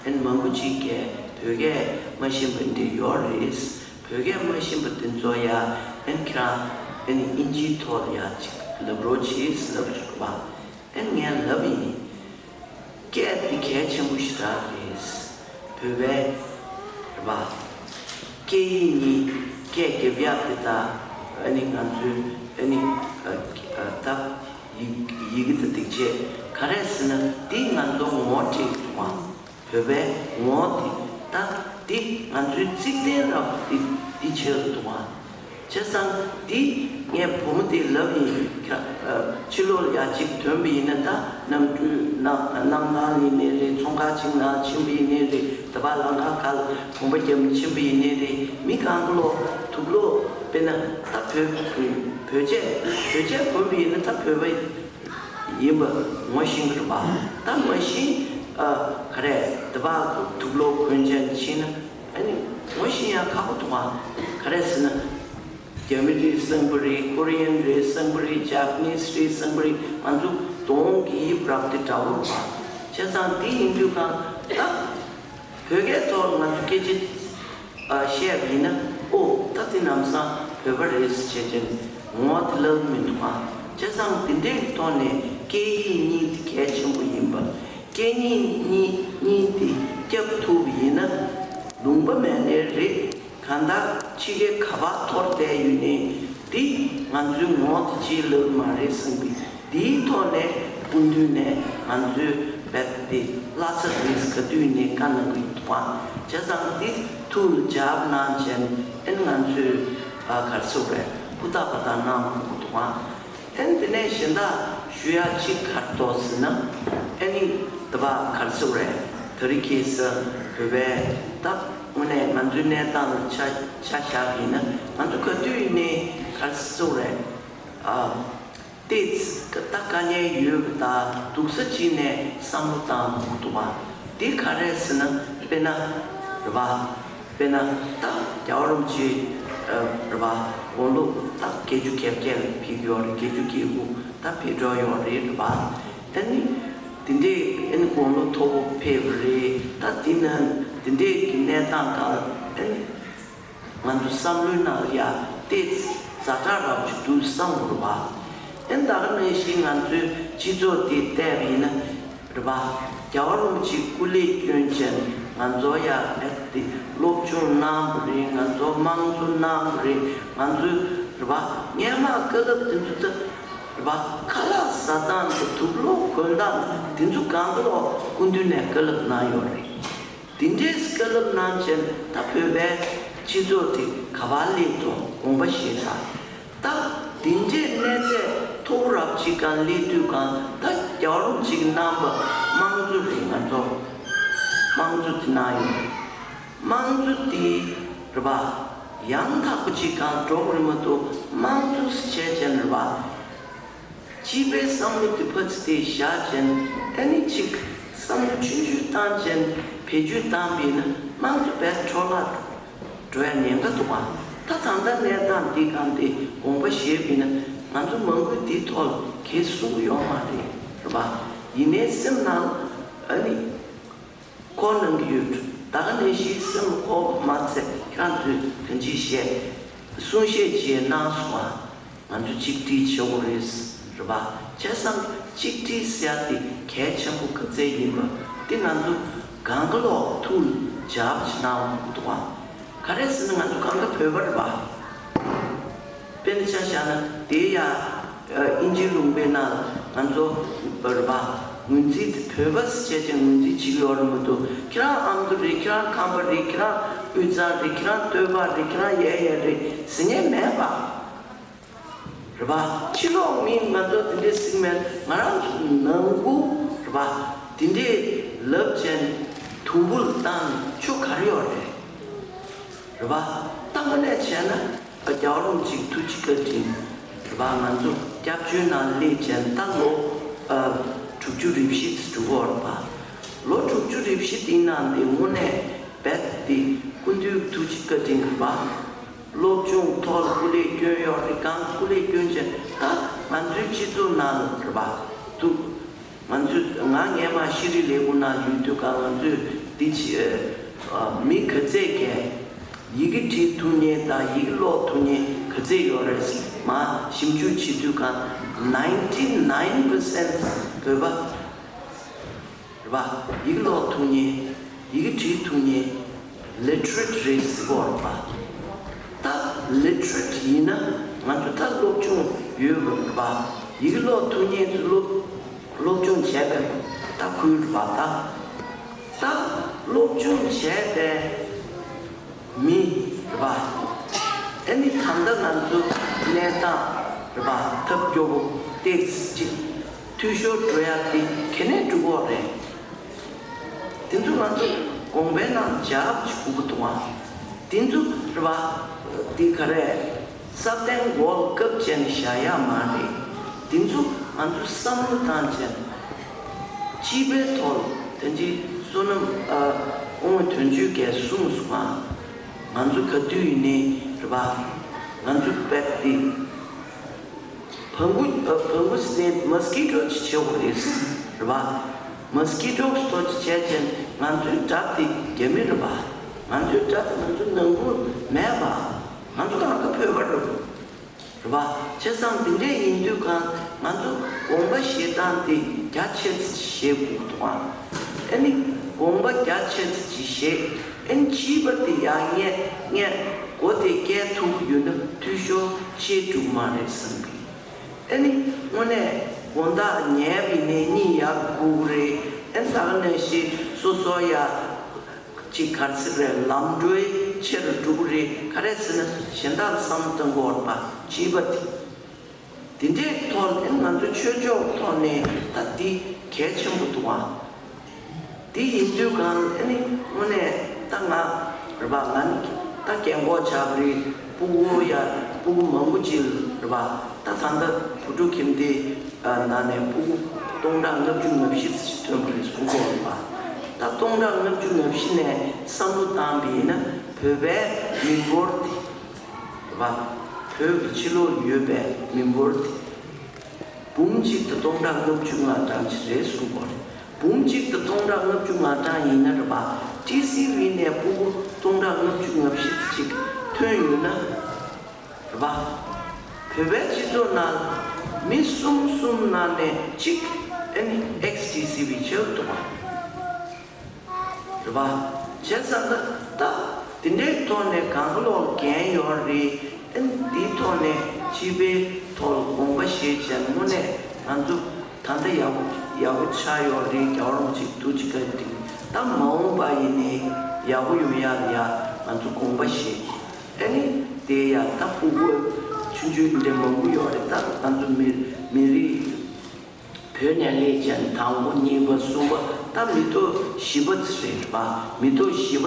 ཨན་མང་པོ་གཅིག་གིས་བོད་སྐད་མ་ཤེས་པ་འདི་ཡོད་རེད། བོད་སྐད་མ་ཤེས་པ་དེ་ཚོ་ཡ་ཨན་ཁྱེད་རང་ཨན་དབྱིན་ཇིའི་ཐོག་ལ་ཡ་ཅིག་ལབ་རོགས་གྱིས་ལབ་སོང་བ། ཨན་ངས་ལབ་ཡིན། སྐད་འདི་གལ་ཆེན་པོ་ཞེ་དྲག་རེད། བོད་པའི་རེད་པ། སྐད་ཡིག་གཉིས་སྐད་རྒྱབ་ཡག་དེ་དག་ཨ་ནི་ང་ཚོའི་ཨ་ནི་ཨ་ཨ་ད་ཡི་ཡི་གེ་དང་དེ་བྱས་ག་རེ་ཟེར་ན། འདི་ང་ཚོ་ངོ་སྤྲད་ཀྱི་འདུག་ག། བོད་པའི་ངོ་དེ་ད་འདི་ང་ཚོའི་རྩིག་གདན་རབ་འདི་འདི་བྱས་འདུག་ག། བྱས་ཙང་འདི་ངས་བུ་མོ་དེ་ལབ་ཡིན། ཁ་ཨ་ཕྱི་ལོགས་ལ་ཡ་གཅིག་ཐོན་པ་ཡིན་ན། ད་གནམ་གྲུའི་ནང་གནམ་ཐང་ཡིན་ནའི་རེད། ཚོང་ཁང་གཅིག་ནང་ཕྱིན་པ་ཡིན་ནའི་རེད། ད་བར་ལམ་ཁ་ཁ་ལ་གོམ་པ་བརྒྱབ་ནས་ཕྱིན་པ་ཡིན་ནའི་རེད། མི་གང་ག་ལོ་དུག་ལོག་དཔེར་ན་ད་བོད་བོད་ཆས་བོད་ཆས་གོན་པ་ཡིན་ན་ད་བོད་པ་ཡིན་པ་ངོ་ཤེས་ཀྱི་རེད་པ། ད་མ་ཤེས་ཨ་ག་རེ་ད་བར་དུག་ལོག་གོན་བྱས་ཕྱིན་ན། ཨ་ནི་ངོ་ཤེས་ཡག་ཁག་པོ་འདུག་ག། ག་རེ་ཟེར་ན། རྒྱ་མི་རེད་བསམ་གྱི་རེད། ཀོ་རི་ཡན་རེད་བསམ་གྱི་རེད། ཇ་པ་ནིས་རེད་བསམ་གྱི་རེད། ང་ཚོ་གདོང་གི་དབྱིབས་རབ་དེ་འདྲ་བོ་རེད་པ། བྱས་ཙང་དེ་ཡིན་དུས་གང་ད་བོད་སྐད་ཐོག་ང་ཚོ་སྐད་ཆ་ཨ་བཤད་པ་ཡིན་ན། ཨོ་ད་དེ་ལམ་སང་བོད་པ་རེད་ཟེར་བྱས་ཅན་ངོ་དེ་ལབ་མི་འདུག་ག། བྱས་ཙང་དེ་འདྲའི་ཐོག་ནས་སྐད་ཡིག་གཉིས་དེ་གལ་ཆེན་པོ་ཡིན་པ། སྐད་གཉིས་གཉིས་གཉིས་དེ་སྐྱབས་ཐུབ་པ་ཡིན་ན་ལུང་པ་མེད་ནའི་རེད། གང་ལྟར་ཕྱི་རྒྱལ་ག་པར་འཐོར་བསྡད་ཡོད་ནའི་འདི་ང་ཚོའི་ངོ་དེ་ཅིག་ལབ་མ་རེད་བསམ་པའི་འདིའི་ཐོག་ནས་སྐུ་མདུན་ནས་ང་ཚོའི་རྦད་དེ་བླ་ཚབ་རེས་ག་དུས་ནས་བཀའ་གནང་གི་ཡོད་འདུག་ག། བྱས་ཙང་འདི་ཐུགས་ལ་འཇགས་གནང་བྱས་ཨན་ང་ཚོས་ཨ་ག་རེ་ཟེར་དགོས་རེད། ཧུར་ཐག་པ་དང་གནང་དགོས་འདུག་ག། ཨན་དེ་ནས་གཞན་དག་ཞུ་ཡག་གཅིག་ག་རེ་འདུག་ཟེར་ན། ཨ་ནི་ད་བར་ག་རེ་ཟེར་དགོས་རེད། དེ་རིང་ཁ་སང་བོད་པའི་ད་དངོས་གནས་ང་ཚོའི་གནས་སྟངས་ལ་ཆ་ཆ་བཞག་པ་ཡིན་ན། ང་ཚོ་ག་དུས་ཡིན་ནའི་ག་རེ་ཟེར་དགོས་རེད། ཨ་ཏོག་ཙམ་ད་དཀའ་ངལ་ཡོད་པ་དང་སྡུག་ས་ཅིག་ནས་བསམ་བློ་བཏང་དགོས་འདུག་ག། འདི་ག་རེ་ཟེར་ན། དཔེར་ན་རེད་པ། དཔེར་ན་ད་རྒྱལ་བ་རིན་པོ་ཆེ་ཨ་རེད་པ། དགུང་ལོ་ད་བརྒྱད་ཅུ་གྱ་བརྒྱད་ལ་ཕེབས་ཡོད་རེད། བརྒྱད་ཅུ་གྱ་དགུ་ད་ཕེབས་འགྲོ་ཡོད་རེད། རེད་པ། ཨ་ནི་དེ་འདྲའི་ཨ་ནི་དགུང་ལོ་མཐོ་པོ་ཕེབས་པ་རེད། ད་དེ་ན་དེ་འདྲའི་གི་གནས་སྟངས་སྒང་ཨ་ནི་ང་ཚོ་བསམ་བློའི་ནང་ལ་ཡ་ཏོག་ཙམ་ཛ་དྲག་རབ་ཅིག་འདུག་བསམ་གྱི་རེད་པ། ཨ་ནི་ད་ག་ནང་བཞིན་ང་ཚོའི་སྤྱི་ཚོགས་འདི་བལྟས་པ་ཡིན་ན། རེད་པ། རྒྱལ་བ་རིན་པོ་ཆེ་སྐུ་ལས་བསྐྱོན་བྱས་ང་ཚོ་ཡ་ཨེ་དེ་སློབ་སྦྱོང་གནང་བ་རེད། ང་ཚོ་དམངས་གཙོ་གནང་བ་རེད། ང་ཚོའི་རེད་པ། སྔོན་མ་བཀའ་སློབ་དེ་ཚོ་ད་རེད་པ། པ། ཁ་ལག་ཟ་སྟངས་དང་དུག་སློག་གོན་སྟངས་དང་དེ་ཚོ་གང་ག་ལོག་སྐུ་མདུན་ནས་བཀའ་སློབ་གནང་ཡོད་རེད། དེ་འདྲས་བཀའ་སློབ་གནང་བྱས་ད་བོད་པའི་སྤྱི་ཚོགས་དེ་ག་པར་སླེབས་འདུག་དགོངས་པ་བཞེས་དང་། ད་དེ་འདྲས་གནས་ཚད་མཐོ་པོ་རབ་ཅིག་གང་སླེབས་དུས་གང་ད་རྒྱལ་བ་རིན་པོ་ཆེ་གི་གནང་བ་དམངས་གཙོ་རེད། ང་ཚོ་དམངས་གཙོ་དེ་གནང་ཡོད་རེད། དམངས་གཙོ་དེ་རེད་པ། ཡང་དག་པོ་ཅིག་གང་འགྲོ་གི་རེད་མ་གཏོགས་དམངས་གཙོ་བྱས་བྱས་རེད་པ། སྤྱི་པའི་བསམ་བློ་དེ་ཕར་ཚུར་དེ་བཞག་བྱས་ཨ་ནི་ཅིག་བསམ་བློ་ཆུང་ཆུང་བཏང་བྱས་བེད་སྤྱོད་བཏང་པ་ཡིན་ན་དམངས་གཙོ་རྦད་འཕྲོ་བརླག་འགྲོ་ཡ་ཉེན་ཁ་འདུག་པ། ད་ད་ལྟ་གནས་སྟངས་འདི་གང་དེ་དགོངས་པ་བཞེས་པ་ཡིན་ན་ང་ཚོ་མང་པོས་འདིའི་ཐོག་ལ་གས་གསུང་གི་ཡོད་མ་རེད། རེད་པ། ཡིན་ནའི་སེམས་ནང་ཨ་ནི། འཁོར་གནང་གི་ཡོད། ད་ག་ནང་བཞིན་སེམས་འཁོར་མ་ཚད་ཁྱེད་རང་ཚོས་གང་ཅི་བཤད། གསུང་བཤད་བྱས་གནང་སོང་ཨ། ང་ཚོ་གཅིག་སྒྲིལ་བྱེད་དགོས་རེད། རེད་པ། བྱས་ཙང་གཅིག་སྒྲིལ་ཟེར་ཡ་དེ་གལ་ཆེན་པོ་ག་ཚད་ཡིན་པ་དེ་ང་ཚོ་གང་ག་ལོག་ཐུགས་ལ་འཇགས་པ་ཞིག་གནང་དགོས་འདུག་ཨ། ག་རེ་ཟེར་ན་ང་ཚོ་གང་ག་བོད་པ་རེད་པ། དཔེར་ན་ཆ་བཞག་ན་དེ་ཡ། ཨ། དབྱིན་ཇིའི་ལུང་པའི་ནང་ང་ཚོ་བོད་པ་ངོས་འཛིན་བོད་པ་ཟེར་བྱས་ཅིག་ངོས་འཛིན་བྱེད་ཀྱི་ཡོད་རེད་མ་གཏོགས་ཁྱེད་རང་ཨ་མདོ་རེད། ཁྱེད་རང་ཁམས་པ་རེད། ཁྱེད་རང་དབུས་གཙང་རེད། ཁྱེད་རང་སྟོད་པ་རེད། ཁྱེད་རང་ཡ་ཡ་རེད་ཟེར་མཁན་མེད་པ། རེད་པ། ཕྱི་ལོགས་མི་ང་ཚོ་དེ་འདྲས་ཟེར་མཁན་ང་རང་ཚོ་ནང་ཁུལ་རེད་པ། དེ་འདྲས་ལབ་བྱས་དུམ་བུ་ལ་བཏང་ཆོ་ག་རེ་ཡོད་རེད། རེད་པ། ད་དངོས་གནས་བྱས་ན་རྒྱལ་བ་རིན་པོ་ཆེའི་ཐུགས་རྗེ་བཀའ་དྲིན་རེད་པ། ང་ཚོ་སྐྱབས་བཅོལ་ནང་སླེབས་བྱས་ད་ལོ་ཨ་དྲུག་ཅུ་རེ་བཞི་ཙམ་འགྲོ་གི་ཡོད་རེད་པ། ལོ་དྲུག་ཅུ་རེ་བཞི་དེའི་ནང་དེ་དངོས་གནས་རྦད་དེ་སྐུ་མདུན་ཐུགས་རྗེ་བཀའ་དྲིན་རེད་པ། སློབ་སྦྱོང་ཐོག་ལ་སྐུ་ལས་བསྐྱོན་ཡོད་རེད། གང་སྐུ་ལས་བསྐྱོན་བྱས་ད་ང་ཚོའི་སྤྱི་ཚོགས་ནང་ལ་རེད་པ། འདུག་ང་ཚོས་ང་སྔས་མ་ཤེས་རིག་ལས་ཁུངས་ནང་ཡོད་དུས་ག་ང་ཚོས་འདི་ཕྱི་ཨ་མི་ག་ཚད་ཀྱིས་ཡི་གེ་བྲིས་ཐུབ་མཁན་དང་ཡི་གེ་ཀློག་ཐུབ་མཁན་ག་ཚད་ཡོད་རེད་ཟེར་མར་ཞིབ་འཇུག་བྱེད་དུས་ག་ninety nine percent བོད་པ་རེད་པ། ཡི་གེ་ཀློག་ཐུབ་མཁན། ཡི་གེ་བྲིས་ཐུབ་མཁན། ལི་ཊི་རེ་ཊི་རེད་ཟེར་གོ་རེད་པ། ད་ལི་ཊི་རེ་ཊི་ཡིན་ན་ང་ཚོ་ད་སློབ་སྦྱོང་ཡོད་དགོས་རེད་པ། ཡི་གེ་ཀློག་ཐུབ་མཁན་ཚོ་སློབ་སློབ་སྦྱོང་བྱས་པའི་ད་ཁུལ་རེད་པ། ད་ད་སློབ་སྦྱོང་བྱས་པའི་མི་རེད་པ། ཨ་ནི་ད་ལྟ་ང་ཚོ་གནས་སྟངས་རེད་པ། ཐབས་སྐྱོ་པོ་ཏོག་ཙམ་ཅིག་འཐུས་ཤོར་འགྲོ་ཡ་དེ་ག་ནས་འགྲོ་གི་ཡོད་རེད། དེ་ཚོ་ང་ཚོ་དགོངས་པའི་ནང་འཇགས་ཅིག་དགོས་ཀྱི་འདུག་ཨ། དེ་ཚོ་རེད་པ། དེ་ག་རེ། ས་སྟེང་འོག་ལ་བཀབ་བྱས་ནས་བཞག་ཡ་མ་རེད། དེ་ཚོ་ང་ཚོ་བསམ་བློ་བཏང་བྱས་ནས་སྤྱི་པའི་ཐོག་ལ་དེ་འདྲའི་བསོད་ནམས་ཨ་དབང་བའི་དོན་གཅོད་ཀྱིས་གསུངས་སོང་ཨ། ང་ཚོ་ག་དུས་ཡིན་ནའི་རེད་པ། ང་ཚོ་རྦད་དེ། བོང་བུ་ཨ་བོང་བུ་སི་ནེག་མོ་སི་ཀི་ཊོ་ཅིག་བྱེད་དགོས་རེད། རེད་པ། མོ་སི་ཀི་ཊོ་སི་ཐོག་ཅིག་བྱས་བྱས་ང་ཚོའི་དགྲ་དེ་རྒྱ་མི་རེད་པ། ང་ཚོའི་དགྲ་དེ་ང་ཚོའི་ནང་ཁུལ་མེད་པ། ང་ཚོ་གང་ག་བོད་པ་རེད། རེད་པ། བྱས་ཙང་དེ་འདྲས་ཡིན་དུས་གང་ང་ཚོ་དགོངས་པ་བཞེས་སྟངས་དེ་རྒྱ་ཆེ་ཙམ་བཞེས་དགོས་འདུག་ཨ། ཨ་ནི་དགོངས་པ་རྒྱ་ཆེ་ཙམ་ཅིག་བཞེས། ཨ་ནི་སྤྱི་པ་དེ་ཡང་ངས་ངས་སྒོ་དེ་བཀལ་ཐུབ་ཀྱི་ཡོད་ན་འཐུས་ཤོར་ཆེ་འགྲོ་གི་མ་རེད་བསམ་གི། ཨ་ནི་དངོས་གནས་དགོང་དག་ཉལ་བའི་ནས་གཉིད་ཡར་སྒུག་རེད། ཨ་ནི་ད་ག་ནང་བཞིན་སོ་སོ་ཡ་ཅིག་ག་རེ་ཟེར་རེད། ལམ་འགྲོའི་ཆེ་རུ་འགྲོ་གི་རེད། ག་རེ་ཟེར་ན་གཞན་དག་ལ་བསམ་བློ་གཏོང་དགོས་པ་སྤྱི་པ་དེ། དེ་འདྲའི་ཐོག་ནས་ང་ཚོ་ཆོས་ཕྱོགས་ཐོག་ནས་ད་འདི་གལ་ཆེན་པོ་འདུག་ཨ། དེ་ཡིན་དུས་གང་ཨ་ནི་དངོས་གནས་ད་ང་རེད་པ། ང་ནི་ད་རྒན་གོག་ཆགས་པ་རེད། སྤུ་གུ་ཡ་སྤུ་གུ་མང་པོ་ཅིག་རེད་པ། ད་ད་ལྟ་བུ་ཕྲུག་ཁྱིམ་སྡེ་ནང་ནས་སྤུ་གུ་སྟོང་ཕྲག་ལྔ་བཅུ་ང་བཞི་ཙམ་ཐོན་པ་རེད་གསུང་གི་ཡོད་རེད་པ། ད་སྟོང་ཕྲག་ལྔ་བཅུ་ང་བཞི་ནས་བསམ་བློ་བཏང་པ་ཡིན་ན་བོད་པའི་མི་འབོར་དེ། བ། བོད་ཀྱི་ཕྱི་ལོགས་ཡོད་པའི་མི་འབོར་དེ། འབུམ་གཅིག་དང་སྟོང་ཕྲག་ལྔ་བཅུ་ང་གྲངས་ཅིག་རེད་གསུངས་པ་རེད། འབུམ་གཅིག་དང་སྟོང་ཕྲག་ལྔ་བཅུ་ང་གྲངས་ཡིན་ན་རེད་པ། ཊི་སི་ཝི་ནས་སྤུ་གུ་སྟོང་ཕྲག་ལྔ་བཅུ་ང་བཞི་ཅིག་ཐོན་ཡོད་ན་རེད་པ། བོད་པའི་སྤྱི་ཚོགས་ནང་མི་གསུམ་གསུམ་ནང་ནས་གཅིག་ཨ་ནི་ཨེག་སི་ཊི་སི་ཝི་བྱེད་འདུག་པ། རེད་པ། བྱས་ཙང་ད་ད་དེ་འདྲའི་ཐོག་ནས་གང་ག་ལོག་འགན་ཡོད་རེད། ཨ་ནི་དེའི་ཐོག་ནས་སྤྱི་པའི་ ཐོག་ལ་དགོངས་པ་བཞེས་བྱས་དངོས་གནས་ང་ཚོ་ད་ལྟ་ཡག་པོ་ཡག་པོ་ཆགས་ཡོད་རེད། རྒྱལ་བ་རིན་པོ་ཆེ་ཐུགས་རྗེ་བཀའ་དྲིན། ད་མ་འོངས་པ་ཡིན་ནའི་ཡག་པོ་ཡོང་ཡག་ལ་ཡ་ང་ཚོ་དགོངས་པ་བཞེས། ཨ་ནི་དེ་ཡ་ད་ཕྲུ་གུ་ཆུང་ཆུང་འདྲ་མང་པོ་ཡོད་རེད། ད་ང་ཚོ་མི་མི་རིགས་བོད་ནས་སླེབས་ཀྱང་དང་པོ་གཉིས་པ་གསུམ་པ་ད་མི་ཐོག་བཞི་པ་ཙམ་རེད་པ། མི་ཐོག་བཞི་པ་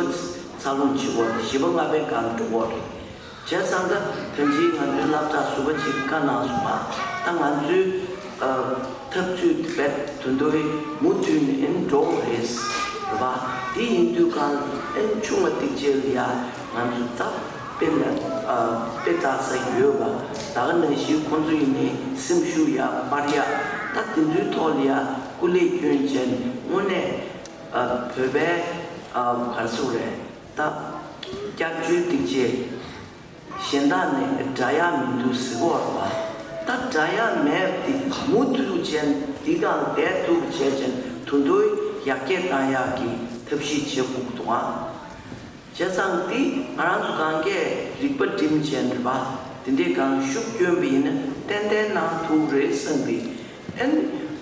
འཚར་ལོངས་བྱེད་དགོས་རེད། བཞི་པ་ལྔ་པའི་སྒང་འགྲོ་དགོས་རེད། བྱས་ཙང་ད་ད་ཅི་ང་ཚོའི་སློབ་གྲྭ་ཟུར་པ་ཅིག་བཀའ་གནང་སོང་ང་། ད་ང་ཚོའི་ཨ་འཐབ་རྩོད་དེ་བས་དོན་དུ་མུ་མཐུད་ནས་ཨེ་འགྲོ་དགོས་རེད་རེད་པ། དེ་ཡིན་དུས་གང་ཨེ་ཆུང་བ་ཏིག་ཅེ་ལ་ཡ་ང་ཚོ་ད་དཔེ་ལ་ཨ་དཔེ་ལྟ་ས་ཡོད་པ། ད་ག་ནང་བཞིན་ཁོང་ཚོ་ཡིན་ནའི་སེམས་ཤུགས་ཡར་སྤར་ཡ། ད་དེ་ཚོའི་ཐོག་ལ་ཡ་སྐུ་ལས་བསྐྱོན་བྱས་དངོས་གནས་ཨ་བོད་པའི་ཨ་ག་རེ་ཟེར་དགོས་རེད། ད་སྐྱབས་བཅོལ་ཏིག་ཅེ་གཞན་དག་ནས་འདྲ་ཡག་མི་འདུག་ཟེར་གོ་བ། ད་འདྲ་ཡག་མེད་དེ་མུ་མཐུད་བྱས་འདི་གང་བསྡད་ཐུབ་བྱས་བྱས་དོན་དུ་ཡར་རྒྱས་བཏང་ཡག་གི་ཐབས་ཤེས་བྱེད་དགོས་འདུག་ཨ། བྱས་ཙང་འདི་ང་རང་ཚོ་གང་གས་རིག་པ་སྒྲིམ་བྱས་འདྲ་བ་དེ་འདྲས་གང་ཤུགས་བསྐྱོན་པ་ཡིན་ན་ཏན་ཏན་གནང་ཐུབ་རེད་བསམ་པའི། ཨན།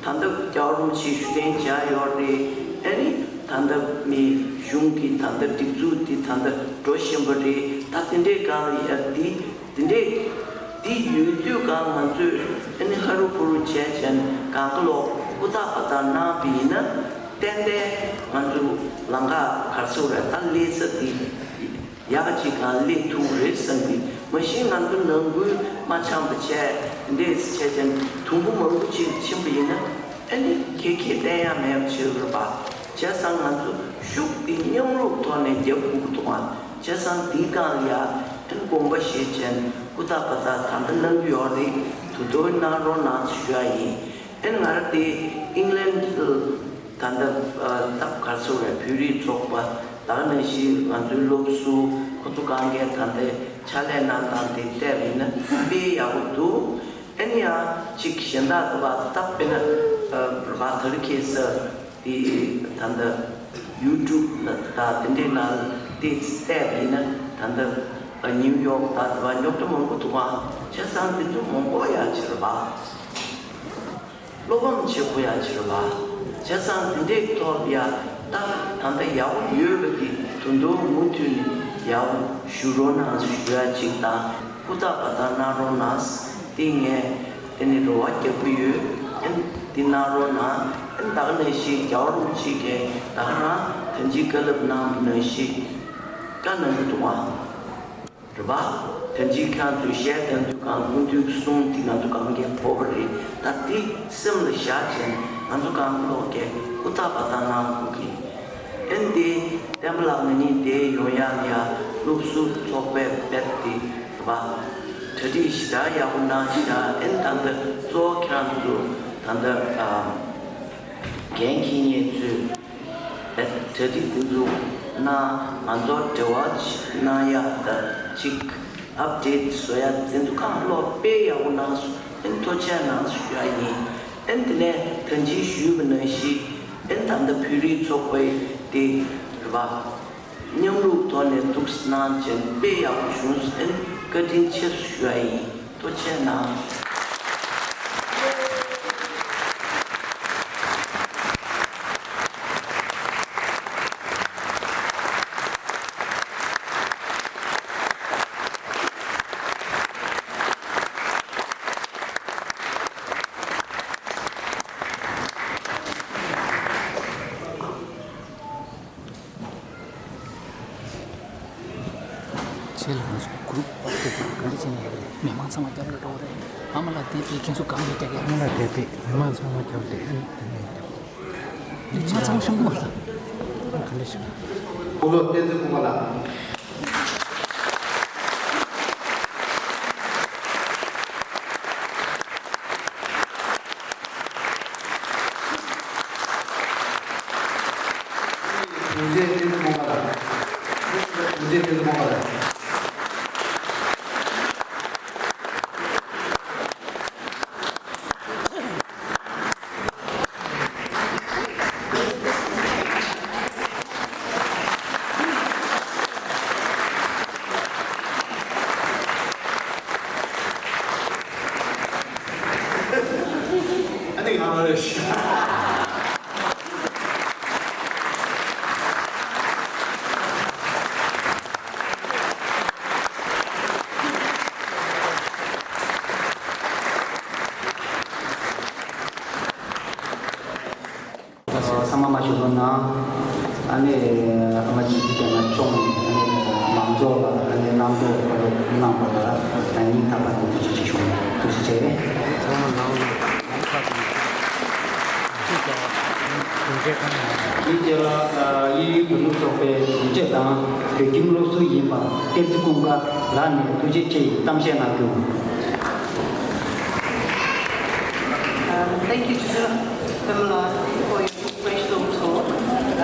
ད་ལྟ་རྒྱལ་བ་རིན་པོ་ཆེ་བཞུགས་གདན་འཇགས་ཡོད་རེད། ཨ་ནི་ད་ལྟ་མི་གཞུང་གི་ད་ལྟ་སྒྲིག་འཛུགས་འདི་ད་ལྟ་འགྲོ་བཞིན་པ་རེད། ད་དེ་འདྲས་སྒང་ལ་ཡ་འདི་དེ་འདྲས་འདི་ཡོད་དུས་གང་ང་ཚོས་ཨ་ནི་ཧ་རུ་ཧུ་རུ་བྱས་བྱས་གང་ག་ལོག་ཧུར་ཐག་པ་ཐག་གནང་བ་ཡིན་ན་ཏན་ཏན་ང་ཚོ་ལམ་ཁ་ག་རེ་ཟེར་དགོས་རེད། ད་སླེབས་ས་འདི་ཡག་ཅིག་གང་སླེབས་ཐུབ་རེད་བསམ་གི། མ་གཞི་ང་ཚོ་ནང་ཁུལ་མ་འཆམ་པ་བྱས་འདྲས་བྱས་ཀྱང་དུམ་བུ་མང་པོ་ཅིག་ཕྱིན་པ་ཡིན་ན་ཨ་ནི་ཁེ་ཁེ་བསྟན་ཡག་མེད་པ་བྱེད་དགོས་པ། བྱས་ཙང་ང་ཚོ་ཤུགས་འདི་མཉམ་རུབ་ཐོག་ནས་རྒྱབ་དགོས་ཀྱི་འདུག་ཨ། བྱས་ཙང་འདིའི་སྒང་ལ་ཡ་ཨ་ནི་དགོངས་པ་བཞེས་བྱས་ཧུར་ཐག་པ་ཐག་ད་ལྟ་གནང་གི་ཡོད་རེད། དུ་དོ་གནང་རོགས་གནང་ཞུ་ཡ་ཡིན། ཨེ་ང་རང་དེ་ཨིང་ལན་ད་ལྟ་ཨ་ད་ག་རེ་ཟེར་བའི་བོད་རིགས་ཚོགས་པ་ད་ག་ནང་བཞིན་ང་ཚོའི་སློབ་ཟུར་ཁོ་ཚོ་གང་གས་ད་ལྟའི་ཕྱག་ལས་གནང་སྟངས་དེ་བལྟས་པ་ཡིན་ན་དཔེ་ཡག་པོ་འདུག་ཨེ་ནི་ཡང་གཅིག་གཞན་དག་ད་བ་ད་དཔེར་ན་ཨ་ར་བ་ད་རི་ཁེ་ས་དེ་ད་ལྟ་ཡུ་ཊུབ་ལ་ད་དེ་འདྲའི་ནང་དེ་བལྟས་པ་ཡིན་ན་ད་ལྟ་ཨ་ཉིའུ་ཡོག་ད་ད་བ་རྙོག་དྲ་མང་པོ་འདུག་ཨ། བྱས་ཙང་དེ་ཚོ་མང་པོ་ཡག་ཕྱིར་བ། བློ་ཕམ་བྱེད་དགོས་ཡ་ཕྱིར་བ། བྱས་ཙང་དེ་འདྲའི་ཐོག་ཡ་ད་ད་ལྟ་ཡག་པོ་ཡོད་པ་དེ་དོན་དུ་མུ་མཐུད་ནས་ཡག་པོ་ཞུ་རོགས་གནང་ཞུ་ཡ་གཅིག་དང་ཧུར་ཐག་པ་ཐག་གནང་རོགས་གནང་། དེ་ངས་དེ་ནས་རེ་བ་རྒྱག་གི་ཡོད། ཨེ་འདི་གནང་རོགས་གནང་། ཨེ་ད་ག་ནང་བཞིན་རྒྱལ་བ་རིན་པོ་ཆེ་གིས་ད་ག་རང་ད་ཅི་བཀའ་སློབ་གནང་བ་ནང་བཞིན་བཀའ་གནང་གི་འདུག་ཨ། རེད་པ། ད་ཅི་ཁྱེད་ཚོས་བཤད་དང་དུས་གང་ཀུན་འདུས་གསུང་དེ་ང་ཚོ་གང་གས་གོ་བ་རེད། ད་དེ་སེམས་ལ་བཞག་བྱས་ང་ཚོ་གང་ལོག་གས་ཧུར་ཐག་པ་ཐག་གནང་དགོས་ཀྱི། ཨེ་འདི་བསྟན་པ་ལགས་ང་གཉིས་དེ་ཡོང་ཡག་ལ་ཡ་སློབ་ཟུར་ཚོགས་པའི་དཔེ་དེ་རེད་པ། གྲ་སྒྲིག་ཞེ་དྲག་ཡག་པོ་གནང་ཤག་ཨེ་ད་ལྟ་གཙོ་བོ་ཁྱེད་རང་ཚོ་ད་ལྟ་ཨ་འགན་འཁྱེར་མཁན་ཚོས། གྲ་སྒྲིག་དེ་ཚོ་གནང་། ང་ཚོར་འབྲེལ་བ་གནང་ཡག་དང་གཅིག་ཨབ་ཌེཊ་བཟོ་ཡག་དེ་ཚོ་གང་ལོག་དཔེ་ཡག་པོ་གནང་སོང་། ཨེ་ཐུགས་རྗེ་གནང་ཞུ་ཡག་ཡིན། ཨེ་དེ་ནས་ད་ཅི་ཞུས་པ་ནང་བཞིན་ཨེ་ད་ལྟ་བོད་རིགས་ཚོགས་པའི་དེ་རེད་པ། མཉམ་རུབ་ཐོག་ནས་ཐུགས་གནང་བྱས་དཔེ་ཡག་པོ་བྱུང་སོང་། ཨེ་བཀའ་དྲིན་ཆེ་ཞུ་ཡག་ཡིན། ཐུགས་རྗེ་གནང་། ཆེ་ལ་ང་ཚོ་གུ་རུབ་ཨབ་ཌེཊ་ག་འདྲ་བྱས་ནས་ཡོད་རེད། མི་མང་ཚང་མ་རྒྱབ་ལ་འགྲོ་བ་རེད། ཨ་མ་ལགས་དེ་དཔེ་ཁྱེད་ཚོ་གང་ཡོད་རྒྱག་གི། ཨ་མ་ལགས་དེ་དཔེ་མི་མང་ཚང་མ་རྒྱབ་དེ་ཨ་ནི་དེ་ནས་རྒྱབ། མི་མང་ཚང་མ་ཤོང་གི་མ་རེད། ག་འདྲ་ཞིག་ཁོང་ཚོ་བསྟན་འཛིན་ཁོང་པ་ལགས། དྲུང་ཆེ་བསྟན་འཛིན་ཁོང་པ་ལགས། དྲུང་ཆེ་བསྟན་འཛིན་ཁོང་པ་ལགས། ཚོགས་ལ་ཨ་ནི་གནང་ཐོག་བཀའ་སློབ་གནང་བ་ལ་སྙིང་ཐག་པ་ནས་ཐུགས་རྗེ་ཆེ་ཞུ། ཐུགས་རྗེ་ཆེ། ཚང་མ་ནང་ལ་ནང་ཁག་གི་ཅིག་ཀྱང་གྲུབ་འབྲས་གང་ཡང་མ་ཐོན། དེའི་རྗེས་ལ་དབྱིན་ཡུལ་བོད་ལུགས་ཚོགས་པའི་དྲུང་ཆེ་དང་བོད་ཁྱིམ་སློབ་ཟུར་ཡིན་པ་བསྟན་འཛིན་ཀུན་དགའ་ལགས་ནས་ཐུགས་རྗེ་ཆེ་ཡི་གཏམ་བཤད་གནང་རྒྱུ། Um, thank you, Teacher Pamela, for your inspirational talk.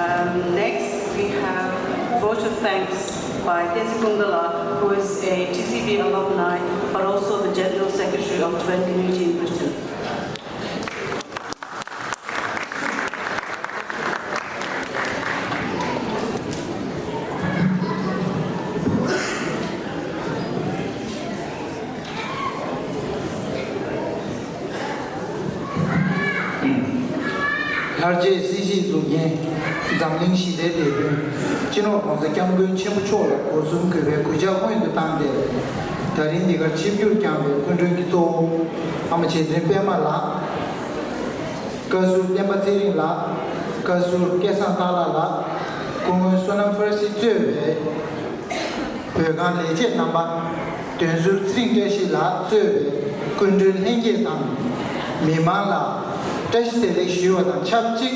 Um, next, we have vote of thanks by Tenzin Kungala, who is a T C B alumni, but also the General Secretary of Tibetan Community in Britain. ལྷར་བཅས་སྲིད་ཞིའི་གཙུག་རྒྱན། འཛམ་གླིང་ཞི་བདེའི་དེད་དཔོན། སྤྱི་ནོར་༸གོང་ས་༸སྐྱབས་མགོན་ཆེན་པོ་མཆོག་ལ་སྒོ་གསུམ་གུས་པའི་གུས་ཕྱག་སྔོན་དུ་བཏང་སྟེ། ད་རིང་འདི་གར་ཆིབས་བསྒྱུར་བསྐྱངས་པའི་སྐུ་མགྲོན་གྱི་གཙོ་བོ་ཨ་མ་རྗེ་བཙུན་པད་མ་ལགས། བཀའ་ཟུར་བསྟན་པ་ཚེ་རིང་ལགས། བཀའ་ཟུར་སྐལ་བཟང་སྟག་ལྷ་ལགས། སྐུ་ངོ་བསོད་ནམས་ཕར་སི་གཙོས་པའི་བོད་ཁང་ལས་བྱེད་རྣམ་པ། དོན་ཟུར་ཚེ་རིང་བཀྲ་ཤིས་ལགས་གཙོས་པའི་སྐུ་མགྲོན་ལྷན་རྒྱས་དང་། མི་མང་ལ་བཀྲ་ཤིས་བདེ་ལེགས་ཞུ་བ་དང་ཆབས་ཅིག་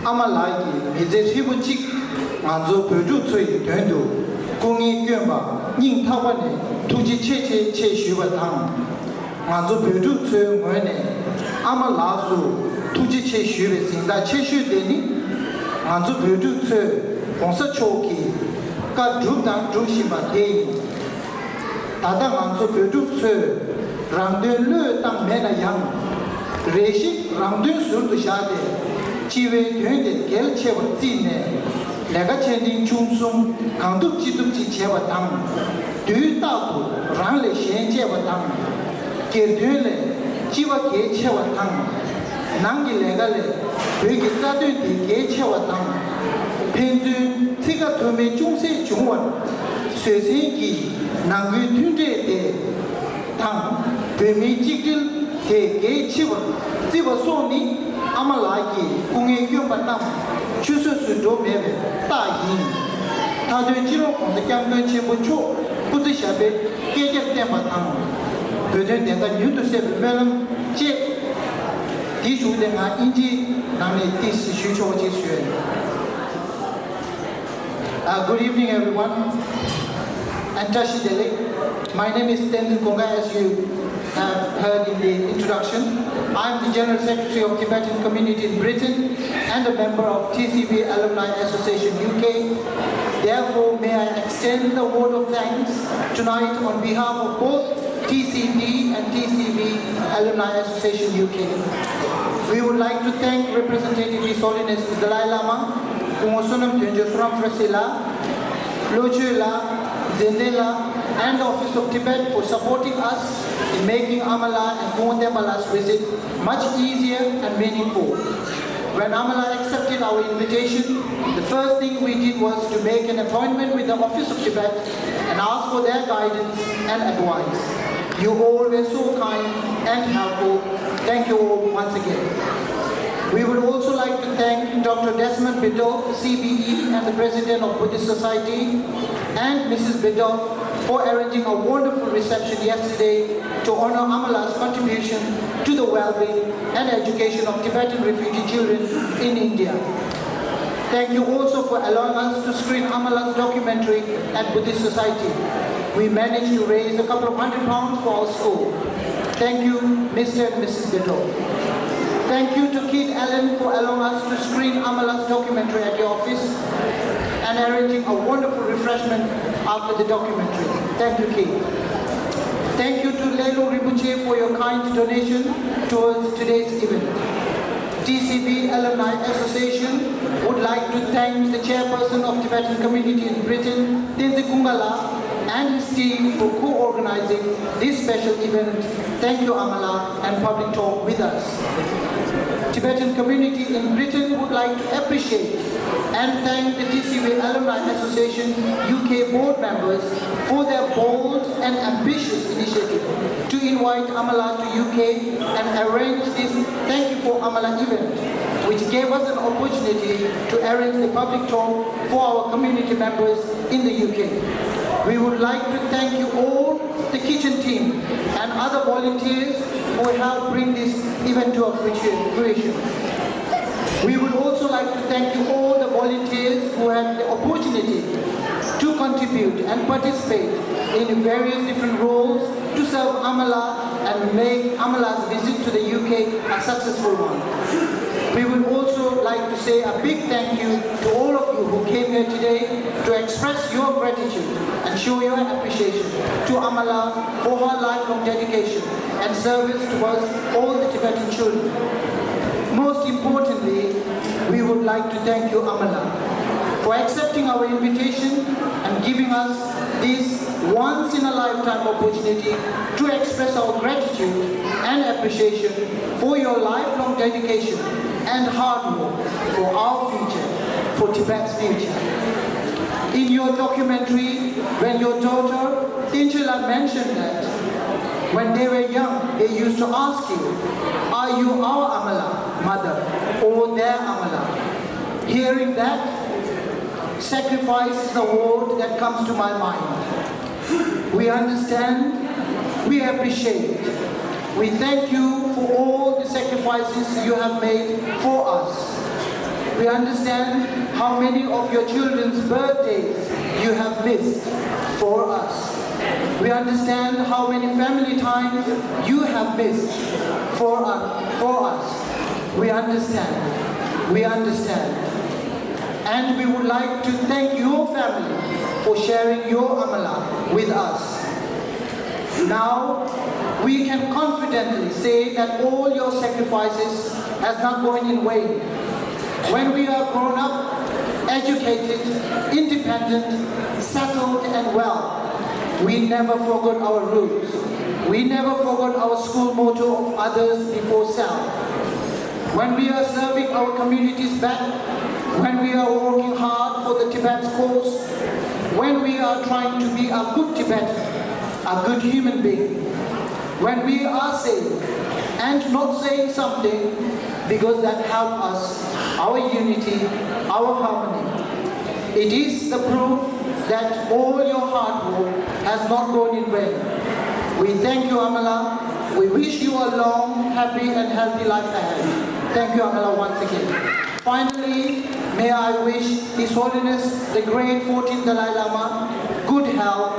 ཨ་མ་ལགས་ཀྱི་མི་ཚེ་ཧྲིལ་པོ་གཅིག་ང་ཚོ་བོད་ཕྲུག་ཚོ་ཡི་དོན་དུ་སྐུ་ངལ་བསྐྱོན་པ་སྙིང་ཐག་པ་ནས་ཐུགས་རྗེ་ཆེ་ཆེ་ཆེ་ཞུས་པ་དང་། ང་ཚོ་བོད་ཕྲུག་ཚོའི་ངོས་ནས་ཨ་མ་ལགས་སུ་ཐུགས་རྗེ་ཆེ་ཞུས་པའི་གཟེངས་རྟགས་ཆེ་ཤོས་དེ་ནི། ང་ཚོ་བོད་ཕྲུག་ཚོས་༸གོང་ས་མཆོག་གི་བཀའ་བསྒྲུབས་དང་སྒྲུབ་བཞིན་པ་དེ་ཡིན། ད་ལྟ་ང་ཚོ་བོད་ཕྲུག་ཚོས་རང་དོན་བློས་བཏང་མེད་ན་ཡང་། རེ་ཞིག་རང་དོན་ཟུར་དུ་བཞག་སྟེ། སྤྱི་བའི་དོན་དེ་གལ་ཆེ་བར་བརྩིས་ནས། ལས་ཀ་ཆེ་འབྲིང་ཆུང་གསུམ་གང་ཐུབ་ཅི་ཐུབ་ཅིག་བྱས་པ་དང་། དུས་རྟག་ཏུ་རང་ལས་གཞན་གཅེས་པ་དང་། སྒེར་དོན་ལས་སྤྱི་བ་གལ་ཆེ་བ་དང་། ནང་གི་ལས་ཀ་ལས་བོད་ཀྱི་རྩ་དོན་དེ་གལ་ཆེ་བ་དང་། ཕན་ཚུན་ཚིག་ཁ་མཐུན་མིན་ཅུང་ཟད་བྱུང་བར། བཟོད་བསྲན་གྱིས་ནང་ཁུལ་མཐུན་འབྲེལ་དེ་དང་། བོད་མིའི་གཅིག་སྒྲིལ་དེ་གལ་ཆེ་བར་བརྩི་བ་སོགས་ནི། ཨ་མ་ལགས་ཀྱིས་སྐུ་ངལ་བསྐྱོན་པ་རྣམས་ཆུད་ཟོས་སུ་འགྲོ་མེད་པའི་རྟགས་ཡིན། མཐའ་དོན་སྤྱི་ནོར་༸གོང་ས་༸སྐྱབས་མགོན་ཆེན་པོ་མཆོག་སྐུ་ཚེ་ཞབས་པད་བསྐལ་བརྒྱར་བརྟན་པ་དང་། བོད་དོན་བདེན་མཐའ་མྱུར་དུ་གསལ་བའི་སྨོན་ལམ་བཅས། དེའི་གཞུག་དེ་ང་དབྱིན་ཇིའི་ནང་ནས་ཏོག་ཙམ་ཞུ་ཆོག་པ་ཅིག་ཞུ་ཡ་ཡིན། Uh, good evening, everyone, and བཀྲ་ཤིས་བདེ་ལེགས. My name is Tenzin Kungga, as you have heard in the introduction. I am the General Secretary of Tibetan Community in Britain and a member of T C B Alumni Association U K. Therefore, may I extend the vote of thanks tonight on behalf of both T C B and T C B Alumni Association U K. We would like to thank Representative His Holiness the Dalai Lama, སྐུ་ངོ་བསོད་ནམས་དོན་གཅོད་བསོད་ནམས་ཕར་སི་ལགས། ལྷོ་ཆོས་ལགས། མཛེས་ལྡན་ལགས། And the Office of Tibet for supporting us in making Amala and Kungwa Tempa last visit much easier and meaningful. When Amala accepted our invitation, the first thing we did was to make an appointment with the Office of Tibet and ask for their guidance and advice. You all were so kind and helpful. Thank you all once again. We would also like to thank Doctor Desmond Biddulph, C B E, and the President of Buddhist Society, and Missus Biddulph for arranging a wonderful reception yesterday to honor Amala's contribution to the well-being and education of Tibetan refugee children in India. Thank you also for allowing us to screen Amala's documentary at Buddhist Society. We managed to raise a couple of hundred pounds for our school. Thank you, Mister and Missus Biddulph. Thank you to Keith Allen for allowing us to screen Amala's documentary at your office and arranging a wonderful refreshment after the documentary. Thank you, Keith. Thank you to Lelo Rinpoche for your kind donation towards today's event. T C B Alumni Association would like to thank the chairperson of Tibetan community in Britain, Tenzin Kungala, and his team for co-organizing this special event. Thank you, Amala, and public talk with us. Tibetan community in Britain would like to appreciate and thank the T C B Alumni Association U K board members for their bold an ambitious initiative to invite Amala to U K and arrange this Thank You for Amala event, which gave us an opportunity to arrange the public talk for our community members in the U K. We would like to thank you all, the kitchen team and other volunteers who helped bring this event to a fruition. We would also like to thank you all, the volunteers who had the opportunity to contribute and participate in various different roles to serve Amala and make Amala's visit to the U K a successful one. We would also like to say a big thank you to all of you who came here today to express your gratitude and show your appreciation to Amala for her lifelong dedication and service towards all the Tibetan children. Most importantly, we would like to thank you, Amala, for accepting our invitation and giving us this once in a lifetime opportunity to express our gratitude and appreciation for your lifelong dedication and hard work for our future, for Tibet's future. In your documentary, when your daughter Tinchila mentioned that when they were young, they used to ask you, "Are you our Amala, mother, or their Amala?" Hearing that, sacrifice is the word that comes to my mind. We understand, we appreciate. We thank you for all the sacrifices you have made for us. We understand how many of your children's birthdays you have missed for us. We understand how many family times you have missed for us. For us. We understand. We understand. And we would like to thank your family for sharing your Amala with us. Now, we can confidently say that all your sacrifices has not gone in vain. When we are grown up, educated, independent, settled and well, we never forgot our roots. We never forgot our school motto of others before self. When we are serving our communities back, when we are working hard for the Tibet's cause, when we are trying to be a good Tibetan, a good human being, when we are saying and not saying something because that help us, our unity, our harmony. It is the proof that all your hard work has not gone in vain. We thank you, Amala. We wish you a long, happy and healthy life ahead. Thank you, Amala, once again. Finally, may I wish His Holiness the Great fourteenth Dalai Lama good health.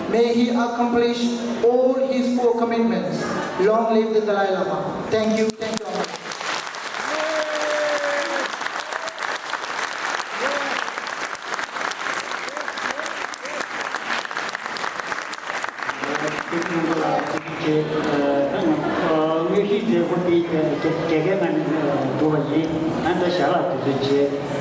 May he accomplish all his four commitments. Long live the Dalai Lama. Thank you. Thank you, Amala. དངོས་གཞིའི་མཛད་སྒོ་དེ་རྒྱ་སྐད་ནང་ནས་འགྲོ་བ་ཡིན། ཨ་ནི་ད་ཞལ་ལག་དེ་ཚོ་བྱས།